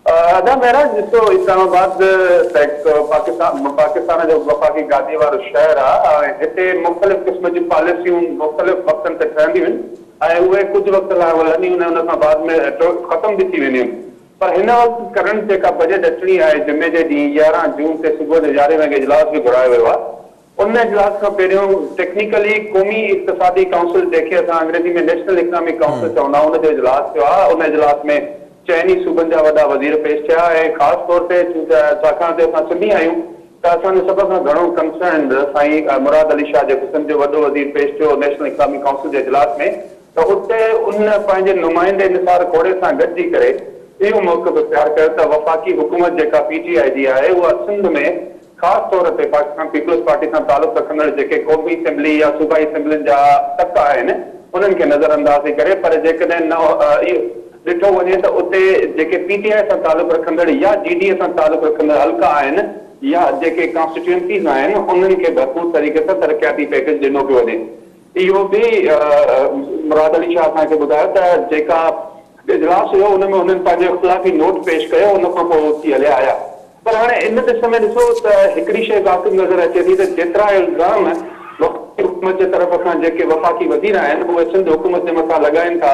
ادا معراج ڏسو اسلام آباد ته هڪ پاڪستان پاڪستان جو وفاقي گادي وارو شهر آ ۽ هتي مختلف قسم جون پاليسيون مختلف وقتن تي ٺهنديون آهن ۽ اهي ڪجهه وقت لاء هلنديون آهن ان کان بعد ۾ ختم به ٿي وينديون آهن پر هن وقت ڪرنٽ جيڪا بجيٽ اچڻي آهي جمعي جي ڏينهن 11 جون تي صبح جو يارهين وڳي اجلاس به گهرايو ويو آ ان اجلاس کان پهريون ٽيڪنيڪلي قومي اقتصادي ڪائونسل جنهن کي اسان انگريزي ۾ نيشنل اڪنامڪ ڪائونسل چوندا آهيون ان جو اجلاس ٿيو آهي ان اجلاس ۾ چئن ئي صوبن جا وڏا وزير پيش ٿيا ۽ خاص طور تي ڇاڪاڻ ته اسان سنڌي آهيون ته اسان جو سڀ کان گهڻو ڪنسرن سائين مراد علي شاهه جيڪو سنڌ جو وڏو وزير پيش ٿيو نيشنل اڪنامڪ ڪائونسل جي اجلاس ۾ ته اتي ان پنهنجي نمائندي نثار کوڙي سان گڏجي ڪري اهو موقف اختيار ڪيو ته وفاقي حڪومت جيڪا پي ٽي آء جي آهي اها سنڌ ۾ خاص طور تي پاڪستان پيپلز پارٽي سان تعلق رکندڙ جيڪي قومي اسيمبلي يا صوبائي اسيمبلين جا تڪ آهن انهن کي نظر انداز ٿي ڪري پر جيڪڏهن نه اهو ڏٺو وڃي ته اتي جيڪي پي ٽي آء سان تعلق رکندڙ يا جي ڊي اي سان تعلق رکندڙ حلقا آهن يا جيڪي ڪانسٽيٽيوئنسيز آهن انهن کي ڀرپور طريقي سان ترقياتي پيڪيج ڏنو پيو وڃي. اهو به مراد علي شاهه اسان کي ٻڌايو ته جيڪا اجلاس هيو ان ۾ هنن پنهنجو اختلافي نوٽ پيش ڪيو، ان کان پوء اٿي هليا آيا. پر هاڻي ان ڏس ۾ ڏسو ته هڪڙي شيء واضح نظر اچي ٿي ته جيترا الزام وفاقي حڪومت جي طرف کان جيڪي وفاقي وزير آهن اهي سنڌ حڪومت جي مٿان لڳائين ٿا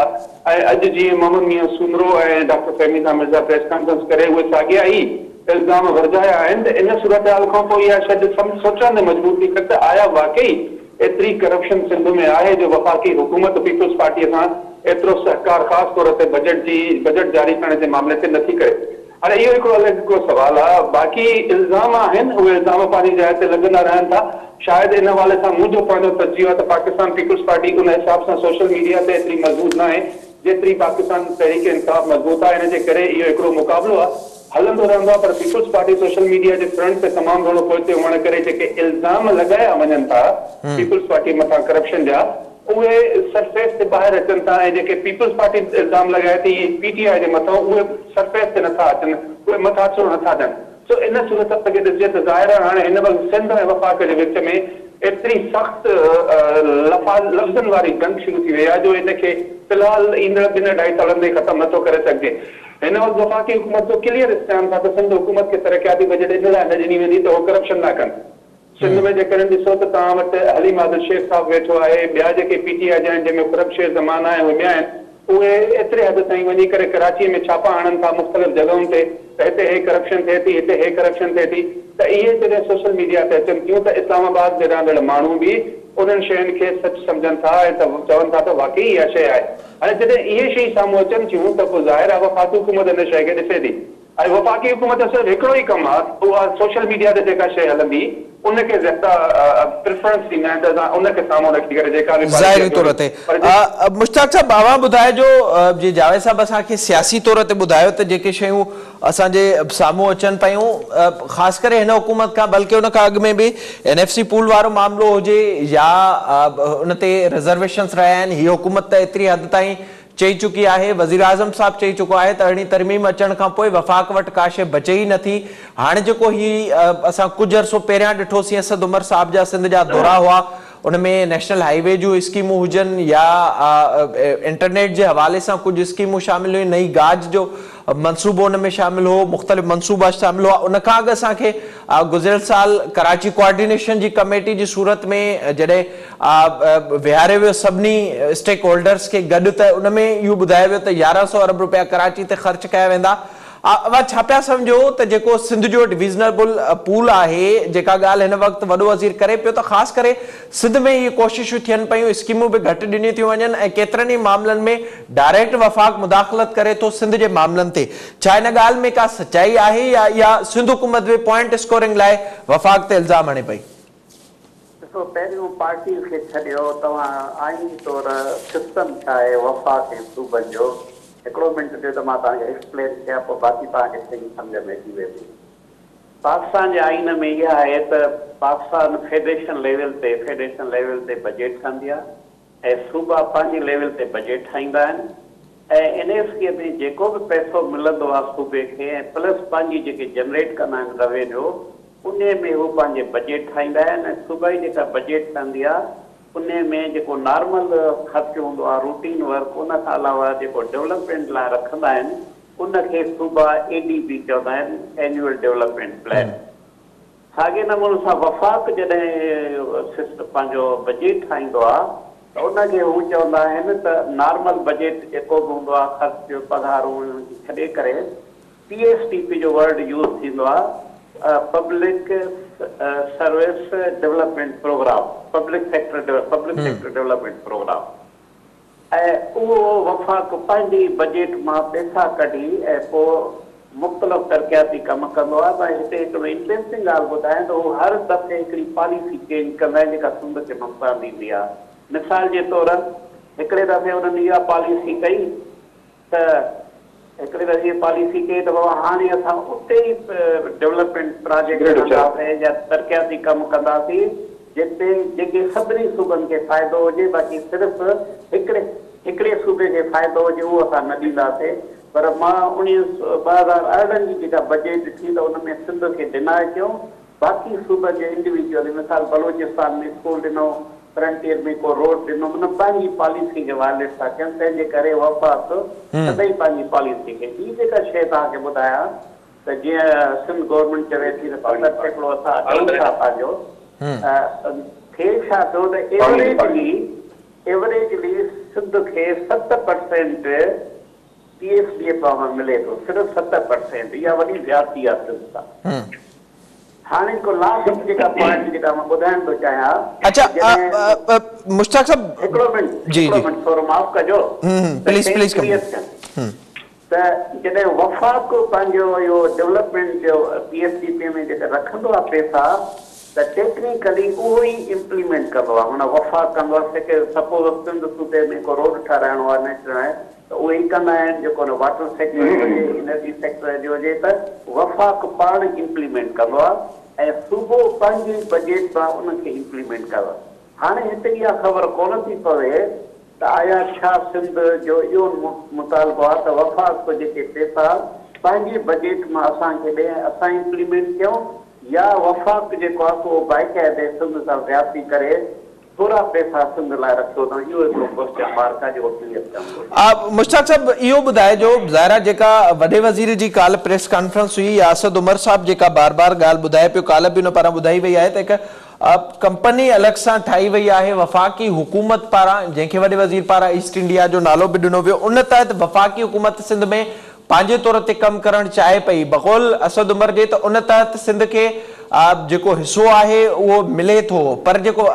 ۽ اڄ جيئن Muhammad Mian Soomro ۽ doctor Fahmida Mirza press conference ڪري اهي ساڳيا ئي الزام ورجايا آهن ته ان صورتحال کان پوء اها شيء سوچڻ تي مجبور ٿي ڪري ته آيا واقعي ايتري ڪرپشن سنڌ ۾ آهي جو وفاقي حڪومت پيپلز پارٽيء سان ايترو سهڪار خاص طور تي بجيٽ جي بجيٽ جاري ڪرڻ جي معاملي تي نٿي ڪري. هاڻي اهو هڪڙو الڳ هڪڙو سوال آهي. باقي الزام آهن اهي الزام پنهنجي جاء تي لڳندا رهن ٿا. شايد ان حوالي سان منهنجو پنهنجو تجزيو آهي ته پاڪستان پيپلز پارٽي ان حساب سان سوشل ميڊيا تي ايتري مضبوط ناهي جيتري پاڪستان تحريڪ انصاف مضبوط آهي ان جي ڪري اهو هڪڙو مقابلو آهي هلندو رهندو آهي پر پيپلز پارٽي سوشل ميڊيا جي فرنٽ تي تمام گهڻو پوئتي هئڻ ڪري جيڪي الزام لڳايا وڃن ٿا پيپلز پارٽي مٿان ڪرپشن جا اهي سرفيس تي ٻاهر اچن ٿا ۽ جيڪي پيپلز پارٽي الزام لڳائي ٿي پي ٽي آء جي مٿان اهي سرفيس تي نٿا اچن اهي مٿاڇرو نٿا ڏين سو ان صورتحال کي ڏسجي ته ظاهر آهي هاڻي هن وقت سنڌ ۽ وفاق جي وچ ۾ ايتري سخت لفظن واري جنگ شروع ٿي وئي آهي جو ان کي في الحال ايندڙ ٻن اڍائي سالن تائين ختم نٿو ڪري سگهجي. هن وقت وفاقي حڪومت جو ڪليئر اسٽينس آهي ته سنڌ حڪومت کي ترقياتي بجيٽ ان لاء نه ڏني ويندي ته هو ڪرپشن نه ڪن. سنڌ ۾ جيڪڏهن ڏسو ته توهان وٽ حليم عادل شيخ صاحب ويٺو آهي، ٻيا جيڪي پي ٽي آء جا آهن جنهن ۾ خرم شير زمان آهي ۽ ٻيا آهن اهي ايتري حد تائين وڃي ڪري ڪراچيء ۾ ڇاپا هڻن ٿا مختلف جڳهن تي ته هتي هي ڪرپشن ٿئي ٿي هتي هي ڪرپشن ٿئي ٿي ته اهي جڏهن سوشل ميڊيا تي اچن ٿيون ته اسلام آباد ۾ رهندڙ ماڻهو به انهن شين کي سچ سمجهن ٿا ۽ ته چون ٿا ته واقعي اها شيء آهي. هاڻي جڏهن اهي شيون سامهون اچن ٿيون ته پوء ظاهر آهي وفاقي حڪومت ان شيء کي ڏسي ٿي ۽ وفاقي حڪومت جو صرف هڪڙو ئي ڪم آهي ته اها سوشل ميڊيا تي جيڪا شيء هلندي ان کي زياده پريفرنس ڏيندا آهن ته اسان ان کي سامهون رکي ڪري جيڪا به پاليسي ظاهري طور تي مشتاق صاحب اوهان ٻڌائجو جي جاويد صاحب اسان کي سياسي طور تي ٻڌايو ته جيڪي شيون اسان جي سامهون اچن پيون خاص ڪري هن حڪومت کان بلڪه ان کان اڳ ۾ به اين ايف سي پول وارو معاملو هجي يا ان تي رزرويشنز رهيا آهن هي حڪومت ته ايتري حد تائين چئي چڪي آهي وزيراعظم صاحب چئي چڪو آهي ته ارڙهين ترميم اچڻ کان پوء وفاق وٽ ڪا شيء بچي ئي نٿي هاڻي جيڪو هي اسان ڪجهه عرصو پهريان ڏٺوسين اسد عمر صاحب جا سنڌ جا دورا هئا ان ۾ نيشنل هائي وي جون اسڪيمون هجن يا انٽرنيٽ جي حوالي سان ڪجهه اسڪيمون شامل هيون، نئين گاج جو منصوبو ان ۾ شامل هو، مختلف منصوبا شامل هئا، ان کان اڳ اسان کي گذريل سال ڪراچي ڪوآرڊينيشن جي ڪميٽي جي صورت ۾ جڏهن ويهاريو ويو سڀني اسٽيڪ هولڊرز کي گڏ ته ان ۾ اهو ٻڌايو ويو ته 1100 ارب رپيا ڪراچي تي خرچ ڪيا ويندا. اوهان ڇا پيا سمجهو ته جيڪو سنڌ جو ڊويزنل پول آهي جيڪا ڳالهه هن وقت وڏو وزير ڪري پيو ته خاص ڪري سنڌ ۾ اهي ڪوششون ٿين پيون اسڪيمون به گهٽ ڏنيون ٿيون وڃن ۽ ڪيترن ئي معاملن ۾ ڊائريڪٽ وفاق مداخلت ڪري ٿو سنڌ جي معاملن تي ڇا ان ڳالهه ۾ ڪا سچائي آهي يا اها سنڌ حڪومت به پوائنٽ اسڪورنگ لاء وفاق تي الزام هڻي پئي؟ ڏسو پهريون پارٽيز کي ڇڏيو توهان آئيني طور سسٽم ڇا آهي وفاق ۽ صوبن جو هڪڙو منٽ ڏيو ته مان توهان کي ايڪسپلين ڪيان پوء باقي توهان کي شيون سمجهه ۾ اچي وينديون. پاڪستان جي آئين ۾ اها آهي ته پاڪستان فيڊريشن ليول تي فيڊريشن ليول تي بجيٽ ٺهندي آهي ۽ صوبا پنهنجي ليول تي بجيٽ ٺاهيندا آهن ۽ اين ايف سي ۾ جيڪو به پئسو ملندو آهي صوبي کي ۽ پلس پنهنجي جيڪي جنريٽ ڪندا آهن روينيو انهي ۾ هو پنهنجي بجيٽ ٺاهيندا آهن ۽ صوبائي جيڪا بجيٽ ٺهندي آهي انهي ۾ جيڪو نارمل خرچ هوندو آهي روٽين ورڪ ان کان علاوه جيڪو ڊولپمينٽ لاء رکندا آهن ان کي صوبا اي ڊي پي چوندا آهن اينيول ڊولپمينٽ پلان. ساڳئي نموني سان وفاق جڏهن سسٽ پنهنجو بجيٽ ٺاهيندو آهي ته ان کي هو چوندا آهن ته نارمل بجيٽ جيڪو به هوندو آهي خرچ پگهارون انهن کي ڇڏي ڪري پي ايس ڊي پي جو ورڊ يوز ٿيندو آهي public service development programme public sector public sector development programme. ۽ اهو وفاق پنهنجي ئي بجيٽ مان پئسا ڪڍي ۽ پوء مختلف ترقياتي ڪم ڪندو آهي پر هتي هڪڙو انٽريسٽنگ ڳالهه ٻڌايان ته هو هر دفعي هڪڙي پاليسي چينج ڪندا آهن جيڪا سنڌ کي نقصان ڏيندي آهي مثال جي طور هڪڙي دفعي انهن اها پاليسي ڪئي ته هڪڙي دفعي اها پاليسي ڪئي ته بابا هاڻي اسان اتي ئي ڊولپمينٽ پراجيڪٽ ڪنداسين يا ترقياتي ڪم ڪنداسين جتي جيڪي سڀني صوبن کي فائدو هجي باقي صرف هڪڙي هڪڙي صوبي کي فائدو هجي اهو اسان نه ڏينداسين پر مان اوڻيهه 2018 جي جيڪا بجيٽ ڏٺي ته ان ۾ سنڌ کي ڊناء ڪيو باقي صوبن جي انڊيويجوئلي مثال بلوچستان ۾ اسڪول ڏنو فرنٽيئر ۾ ڪو روڊ ڏنو، معنيٰ پنهنجي پاليسي کي وائليٽ ٿا ڪن، تنهن جي ڪري وفاق سدائين پنهنجي پاليسي کي. ٻي جيڪا شيء توهان کي ٻڌايان ته جيئن سنڌ گورنمينٽ چوي ٿي ته 70% اسان ڏيون ٿا پنهنجو، ٿئي ڇا ٿو ته ايوريجلي ايوريجلي سنڌ کي 7% پي ايس ڊي پي مان ملي ٿو، صرف 7%، اها وڏي زيادتي آهي سنڌ سان. هاڻي هڪ لاسٽ جيڪا پوائنٽ جيڪا مان ٻڌائڻ ٿو چاهيان. اڇا مشتاق صاحب، هڪڙو منٽ، هڪڙو منٽ ٿورو معاف ڪجو. Please please. ته جڏهن وفاق پنهنجو اهو ڊولپمينٽ جو پي ايس ڊي پي ۾ جيڪا رکندو آهي پئسا، ته ٽيڪنيڪلي اهو ئي امپليمينٽ ڪندو آهي، معنيٰ وفاق ڪندو آهي. سپوز سنڌ صوبي ۾ ڪو روڊ ٺهرائڻو آهي، نيشنل آهي، ته اهي ئي ڪندا آهن، جيڪو نه واٽر سيڪٽر جو هجي، انرجي سيڪٽر جو هجي، ته وفاق پاڻ امپليمينٽ ڪندو آهي ۽ صوبو پنهنجي بجيٽ سان ان کي امپليمينٽ ڪندو آهي. هاڻي هتي اها خبر ڪونه ٿي پوي ته آيا ڇا سنڌ جو اهو مطالبو آهي ته وفاق جيڪي پئسا پنهنجي بجيٽ مان اسان کي ڏئي ۽ اسان امپليمينٽ ڪيون، يا وفاق جيڪو آهي سو باقاعدي سنڌ سان زيادتي ڪري ٿورا پئسا سنڌ لاء رکيو اٿئون، اهو هڪڙو ڪوئسچن مارڪ آهي جيڪو ڪليئر ٿيڻ گهرجي. مشتاق صاحب، اهو ٻڌائجو، ظاهر آهي جيڪا وڏي وزير جي ڪالهه پريس ڪانفرنس هئي يا اسد عمر صاحب جيڪا بار بار ڳالهه ٻڌائي پيو، ڪالهه به ان پاران ٻڌائي وئي آهي ته هڪ ڪمپني الڳ سان ٺاهي وئي آهي وفاقي حڪومت پاران، جنهن کي وڏي وزير پاران ايسٽ انڊيا جو نالو به ڏنو ويو، ان تحت وفاقي حڪومت سنڌ ۾ پنهنجي طور تي ڪم ڪرڻ چاهي پئي، بقول اسد عمر جي ته ان تحت سنڌ کي جيڪو حصو آهي اهو ملي ٿو، پر جيڪو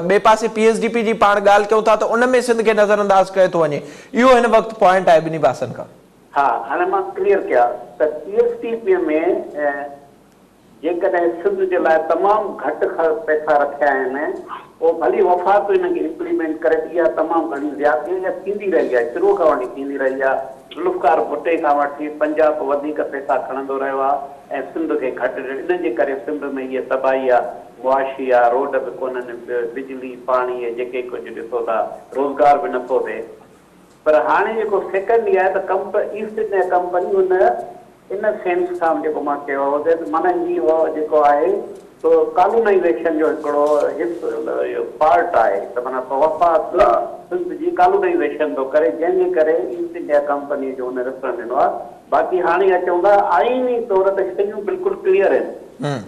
ٻئي پاسي پي ايس ڊي پي جي پاڻ ڳالهه ڪيون ٿا ته ان ۾ سنڌ کي نظرانداز ڪيو ٿو وڃي، اهو هن وقت پوائنٽ آهي ٻنهي پاسن کان. ها، هاڻي مان ڪليئر ڪيان ته پي ايس ڊي پي ۾ جيڪڏهن سنڌ جي لاء تمام گهٽ پئسا رکيا آهن، پوء ڀلي وفاق ان کي امپليمينٽ ڪري ته اها تمام گهڻي زيادتي آهي. اها ٿيندي رهي آهي، شروع کان وٺي ٿيندي رهي آهي. ذوالفقار ڀٽي کان وٺي پنجاب وڌيڪ پئسا کڻندو رهيو آهي ۽ سنڌ کي گهٽ ڏنو. ان جي ڪري سنڌ ۾ هيء تباهي آهي، معاشي آهي، روڊ به ڪونهن، بجلي، پاڻي اهي جيڪي ڪجهه ڏسو ٿا، روزگار به نٿو ٿئي. پر هاڻي جيڪو سيڪنڊ اها آهي ته ڪمپ ايسٽ انڊيا ڪمپني ان ان سينس کان جيڪو مان چيو هو ته معنيٰ هي اهو جيڪو آهي سو ڪالونائيزيشن جو هڪڙو حص پارٽ آهي ته معنيٰ وفاق سنڌ جي ڪالونائيزيشن ٿو ڪري، جنهن جي ڪري ايسٽ انڊيا ڪمپني جو هن ريفرنس ڏنو آهي. باقي هاڻي اچون ٿا آئيني طور ته شيون بلڪل ڪليئر آهن.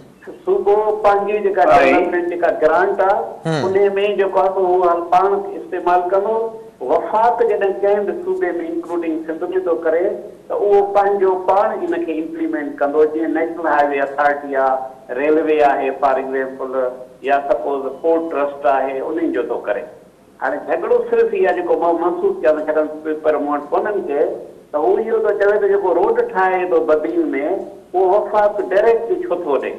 صوبو پنهنجي جيڪا ڊولپمينٽ جيڪا گرانٽ آ انهي ۾ جيڪو آ سو هو پاڻ استعمال ڪندو، وفاق جڏهن ڪنهن به صوبي ۾ انڪلوڊنگ سنڌ ۾ ٿو ڪري ته اهو پنهنجو پاڻ ان کي امپليمينٽ ڪندو، جيئن نيشنل هاء وي اٿارٽي آ، ريلوي آهي فار ايگزيمپل يا سپوز پورٽ ٽرسٽ آهي انهن جو ٿو ڪري. هاڻي جهڳڙو صرف اها جيڪو مان محسوس ڪيان ٿو ڇاڪاڻ پر مون وٽ ڪونهن ڪي ته هو اهو ٿو چوي ته جيڪو روڊ ٺاهي ٿو بدين ۾ اهو وفاق ڊائريڪٽلي ڇو ٿو ڏي.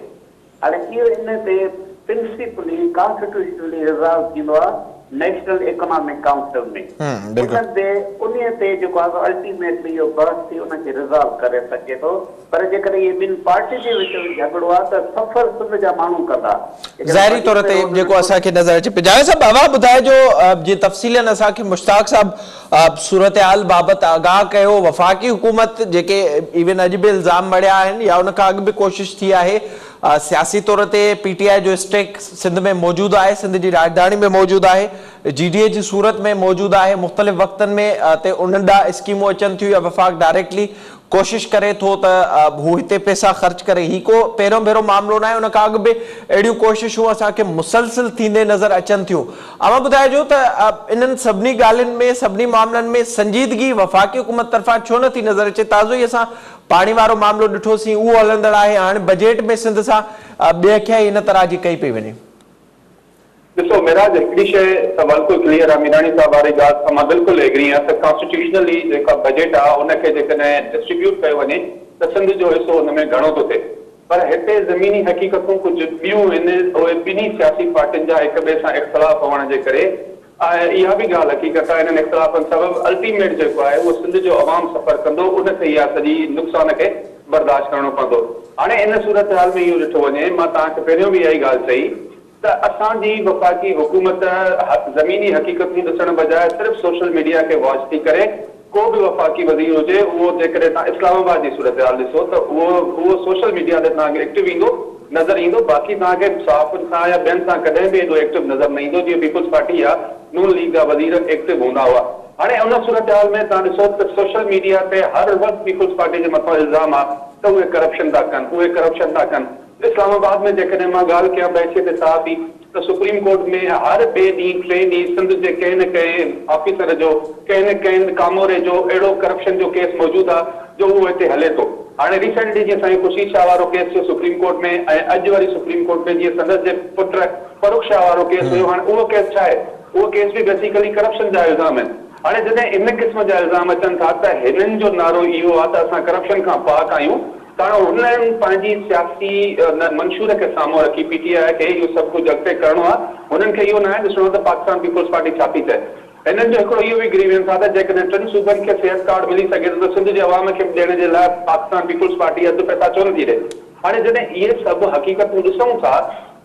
هاڻي اهو ان تي پرنسپلي ڪانسٽيٽيوشنلي ريزالو ٿيندو آهي نيشنل اڪنامڪ ڪائونسل ۾، ان تي انهي تي جيڪو آهي سو الٽيميٽلي اهو بحث ٿي ان کي ريزالو ڪري سگهجي ٿو. پر جيڪڏهن اهي ٻن پارٽين جي وچ ۾ جهڳڙو آهي ته سفر سنڌ جا ماڻهو ڪندا. ظاهري طور تي جيڪو اسان کي نظر اچي پيو. جاويد صاحب، اوهان ٻڌائجو جيئن تفصيلن اسان کي مشتاق صاحب صورتحال بابت آگاهه ڪيو، وفاقي حڪومت جيڪي ايون اڄ به الزام مڙهيا آهن يا ان کان اڳ به ڪوشش ٿي آهي، سياسي طور تي پي ٽي آء جو اسٽيڪ سنڌ ۾ موجود آهي، سنڌ جي راڄڌاڻي ۾ موجود آهي، جي ڊي اي جي صورت ۾ موجود آهي، مختلف وقتن ۾ تي انهن ڏانهن اسڪيمون اچن ٿيون يا وفاق ڊائريڪٽلي ڪوشش ڪري ٿو ته هو هتي پئسا خرچ ڪري. هي ڪو پهريون ڀيرو معاملو ناهي، ان کان اڳ به اهڙيون ڪوششون اسان کي مسلسل ٿيندي نظر اچن ٿيون. اوهان ٻڌائجو ته انهن سڀني ڳالهين ۾ سڀني معاملن ۾ سنجيدگي وفاقي حڪومت طرفان ڇو نه ٿي نظر اچي؟ تازو ئي اسان پاڻي وارو معاملو ڏٺوسين، اهو هلندڙ آهي، هاڻي بجيٽ ۾ سنڌ سان بي اکيائي هن طرح جي ڪئي پئي وڃي. ڏسو معراج، هڪڙي شيء ته بلڪل ڪليئر آ، ميراڻي صاحب واري ڳالهه سان مان بلڪل ايگري آهيان ته ڪانسٽيٽيوشنلي جيڪا بجيٽ آ ان کي جيڪڏهن ڊسٽريبيوٽ ڪيو وڃي ته سنڌ جو حصو ان ۾ گهڻو ٿو ٿئي، پر هتي زميني حقيقتون ڪجهه ٻيون آهن، اهي ٻنهي سياسي پارٽين جا هڪ ٻئي سان اختلاف هئڻ جي ڪري ۽ اها به ڳالهه حقيقت آ انهن اختلافن سبب الٽيميٽ جيڪو آهي اهو سنڌ جو عوام سفر ڪندو، ان کي اها سڄي نقصان کي برداشت ڪرڻو پوندو. هاڻي ان صورتحال ۾ اهو ڏٺو وڃي، مان توهان کي پهريون به اها ئي ڳالهه چئي ته اسان جي وفاقي حڪومت زميني حقيقتون ڏسڻ بجاء صرف سوشل ميڊيا کي واچ ٿي ڪري، ڪو به وفاقي وزير هجي اهو جيڪڏهن توهان اسلام آباد جي صورتحال ڏسو ته اهو اهو سوشل ميڊيا تي توهان کي ايڪٽو ايندو، نظر ايندو باقي توهان کي صحافين سان يا ٻين سان ڪڏهن به ايڏو ايڪٽو نظر نه ايندو جيئن پيپلز پارٽي يا نون ليگ جا وزير ايڪٽو هوندا هئا. هاڻي ان صورتحال ۾ توهان ڏسو ته سوشل ميڊيا تي هر وقت پيپلز پارٽي جي مٿان الزام آ ته اهي ڪرپشن ٿا ڪن اهي ڪرپشن ٿا ڪن. اسلام آباد ۾ جيڪڏهن مان ڳالهه ڪيان بحيثيت صحافي ته سپريم ڪورٽ ۾ هر ٻئي ڏينهن ٽئين ڏينهن سنڌ جي ڪنهن نه ڪنهن آفيسر جو ڪنهن نه ڪنهن ڪاموري جو اهڙو ڪرپشن جو ڪيس موجود آ جو اهو هتي هلي ٿو. هاڻي ريسينٽلي جيئن سائين خورشيد شاهه وارو ڪيس ٿيو سپريم ڪورٽ ۾ ۽ اڄ وري سپريم ڪورٽ ۾ جيئن سندس جي پٽ فرخ شاهه وارو ڪيس هيو هاڻي اهو ڪيس ڇا آهي؟ اهو ڪيس به بيسيڪلي ڪرپشن جا الزام آهن. هاڻي جڏهن ان قسم جا الزام اچن ٿا ته هنن جو نعرو اهو آ ته اسان ڪرپشن کان پاڪ آهيون ته هاڻي هنن پنهنجي سياسي منشور کي سامهون رکي پي ٽي آء کي اهو سڀ ڪجهه اڳتي ڪرڻو آ. هنن کي اهو ناهي ڏسڻو ته پاڪستان پيپلز پارٽي ڇا ٿي چاهي. هنن جو هڪڙو اهو به گريوينس آ ته جيڪڏهن ٽن صوبن کي صحت ڪارڊ ملي سگهي ٿو ته سنڌ جي عوام کي به ڏيڻ جي لاء پاڪستان پيپلز پارٽي اڌ پئسا ڇو نٿي ڏئي؟ هاڻي جڏهن اهي سڀ حقيقتون ڏسون ٿا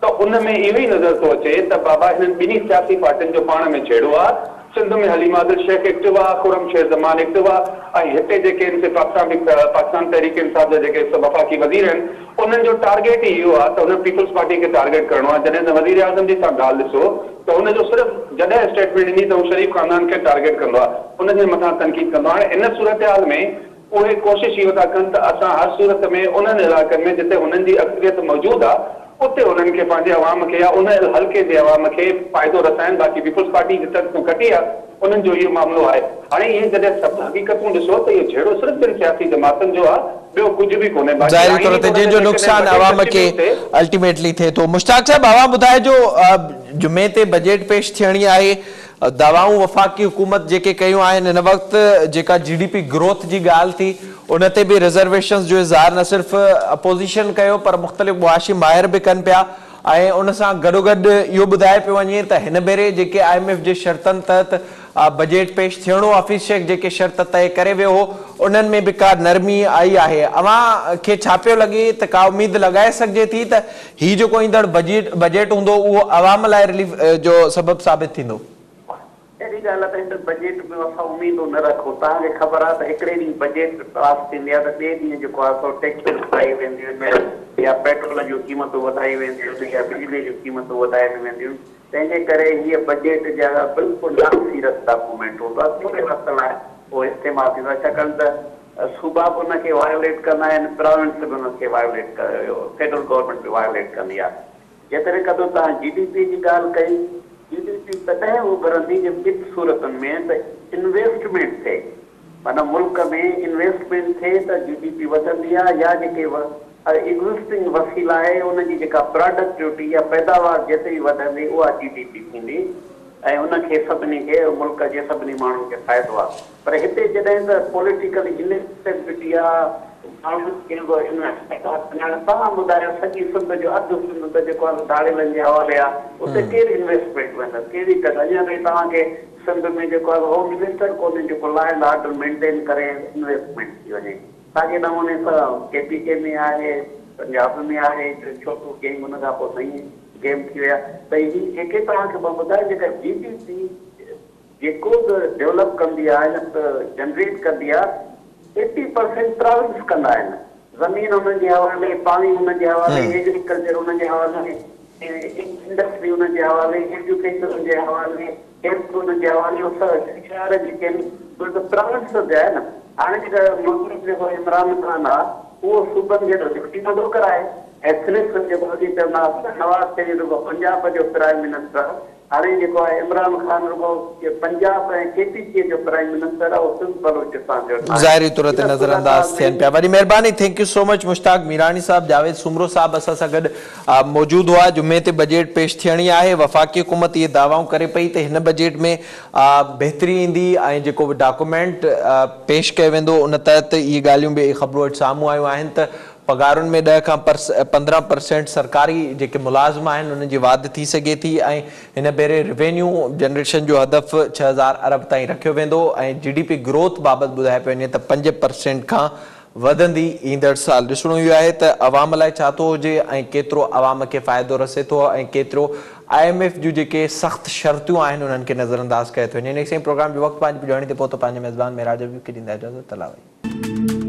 ته ان ۾ اهو ئي نظر ٿو اچي ته بابا هنن ٻنهي سياسي پارٽين جو پاڻ ۾ جهيڙو آ، سنڌ ۾ حليم عادل شيخ ايڪٽو آ، خرم شير زمان ايڪٽو آ ۽ هتي جيڪي ان سي پاڪستان پاڪستان تحريڪ انصاف جا جيڪي وفاقي وزير آهن انهن جو ٽارگيٽ ئي اهو آ ته هن پيپلز پارٽي کي ٽارگيٽ ڪرڻو آ، جڏهن ته وزيراعظم جي توهان ڳالهه ڏسو ته هن جو صرف جڏهن اسٽيٽمينٽ ايندي ته هو شريف خاندان کي ٽارگيٽ ڪندو آ، ان جي مٿان تنقيد ڪندو آ، هاڻي ان صورتحال ۾ اهي ڪوشش اهو ٿا ڪن ته اسان هر صورت ۾ انهن علائقن ۾ جتي هنن جي اڪثريت موجود آ اتي هنن کي پنهنجي عوام کي يا ان حلقي جي عوام کي فائدو رسائن، باقي پيپلز پارٽي جتن کان کٽي آ انهن جو اهو معاملو آهي. هاڻي اهي جڏهن سڀ حقيقتون ڏسو ته اهو جهيڙو صرف ٻن سياسي جماعتن جو آ، ٻيو ڪجهه به ڪونهي. باقي ظاهري طور آئيني تي طور جنهن تي جو جيڪڏهن نقصان بجيٽ عوام اچي کي به اتي. الٽيميٽلي ٿئي ٿو. مشتاق صاحب اوهان ٻڌائجو جمعي تي بجيٽ پيش ٿيڻي آهي، دعوائون وفاقي حڪومت جيڪي ڪيون آهن هن وقت جيڪا جي ڊي پي گروٿ جي ڳالهه ٿي ان تي به رزرويشنز جو اظهار نه صرف اپوزيشن ڪيو پر مختلف معاشي ماهر به ڪن پيا ۽ ان سان گڏوگڏ اهو ٻڌايو پيو وڃي ته هن ڀيري جيڪي I M F جي شرطن تحت بجيٽ پيش ٿيڻو حفيظ شيخ جيڪي شرط طئي ڪري ويو هو انهن ۾ به ڪا نرمي آئي آهي اوهان کي ڇا پيو لڳي ته ڪا اميد لڳائي سگهجي ٿي ته هي جيڪو ايندڙ بجيٽ هوندو اهو عوام لاء رليف جو سبب ثابت ٿيندو؟ پهرين ڳالهه ته هن بجيٽ ۾ اسان اميدون نه رکون. توهان کي خبر آهي ته هڪڙي ڏينهن بجيٽ پاس ٿيندي آهي ته ٻئي ڏينهن جيڪو آهي سو ٽيڪسز وڌائي وينديون آهن يا پيٽرول جون قيمتون وڌائي وينديون آهن يا بجلي جون قيمتون وڌايون وينديون آهن. تنهن جي ڪري هيء بجيٽ جا بلڪل نان سيرس ڊاڪومينٽ هوندو آهي. ٿوري وقت لاء اهو استعمال ٿيندو آهي ڇاڪاڻ ته صوبا به ان کي وايوليٽ ڪندا آهن، پراونس به ان کي وايوليٽ فيڊرل گورنمينٽ به وايوليٽ ڪندي آهي. جيتري قدر توهان جي ڊي پي جي ڳالهه ڪئي، جي ڊي پي تڏهن اڀرندي جي ٻن صورتن ۾ ته انويسٽمينٽ ٿئي معنيٰ ملڪ ۾ انويسٽمينٽ ٿئي ته جي ڊي پي وڌندي آهي يا جيڪي ايگزسٽنگ وسيلا آهي ان جي جيڪا پراڊڪٽوٽي يا پيداوار جيتري وڌندي اها جي ڊي پي ٿيندي ۽ ان کي سڀني کي ملڪ جي سڀني ماڻهن کي فائدو آهي. پر هتي جڏهن ته پوليٽيڪل انسٽيبلٽي آ، ماڻهن کي به انويسٽمينٽ توهان ٻڌايو سڄي سنڌ جو اڌ سنڌ ته جيڪو آ ڌاڙيلن جي حوالي آ، اتي ڪير انويسٽمينٽ ويندس ڪهڙي ڪڍ اڃا تائين توهان کي سنڌ ۾ جيڪو آ هوم منسٽر ڪونهي جيڪو لا اينڊ آرڊر مينٽين ڪري انويسٽمينٽ ٿي وڃي ساڳي نموني سان ڪي پي ڪي ۾ آهي پنجاب ۾ آهي ڇوٽو گينگ ان کان پوء نئين گيم ٿي ويا ته هي جيڪي توهان کي مان ٻڌايو جيڪا جي ڊي پي جيڪو به ڊولپ ڪندي آهي يا جنريٽ ڪندي آهي ايٽي پرسينٽ پراونس ڪندا آهن زمين انهن جي حوالي پاڻي انهن جي حوالي ايگريڪلچر انهن جي حوالي انڊسٽري انهن جي حوالي ايجوڪيشن انهن جي حوالي هيلٿ انهن جي حوالي اهو سڀ شهر جيڪي آهن اهي ته پراونس جا آهن هاڻي جيڪا مطلب جيڪو عمران خان آهي اهو صوبن کي ته ڊپٽي نٿو ڪرائي ۽ صرف جيڪو اڳي چوندا هئا نواز شريف رڳو پنجاب جو پرائم منسٽر آهي هاڻي جيڪو آهي عمران خان رڳو پنجاب ۽ ڪي پي ڪي جو پرائم منسٽر آهي اهو سنڌ بلوچستان جو ناهي. ظاهري طور تي ان نظر انداز صورتحال ٿين ۾ پيا. وڏي مهرباني thank you so much Mushtaq Mirani صاحب جاويد سومرو صاحب اسان سان گڏ موجود هئا جمعي تي بجيٽ پيش ٿيڻي آهي وفاقي حڪومت اهي دعوائون ڪري پئي ته هن بجيٽ ۾ بهتري ايندي ۽ جيڪو به ڊاڪومينٽ پيش ڪيو ويندو ان تحت اهي ڳالهيون به خبرون اڄ سامهون آيون آهن ته پگهارن ۾ ڏهه کان 15 پرسينٽ سرڪاري جيڪي ملازم آهن انهن جي واڌ ٿي سگهي ٿي ۽ هن ڀيري روينيو جنريشن جو هدف 6000 ارب تائين رکيو ويندو ۽ جي ڊي پي گروٿ بابت ٻڌايو پيو وڃي ته 5% کان وڌندي ايندڙ سال. ڏسڻو اهو آهي ته عوام لاء ڇا ٿو هجي ۽ ڪيترو عوام کي فائدو رسي ٿو ۽ ڪيترو I M F جون جيڪي سخت شرطيون آهن انهن کي نظرانداز ڪيو ٿو وڃي. نيڪسٽ پروگرام جو وقت پنهنجي پڄاڻي تي پهتو پنهنجي ميزبان معراج حبيب کي ڏيندا اجازت الله وحي.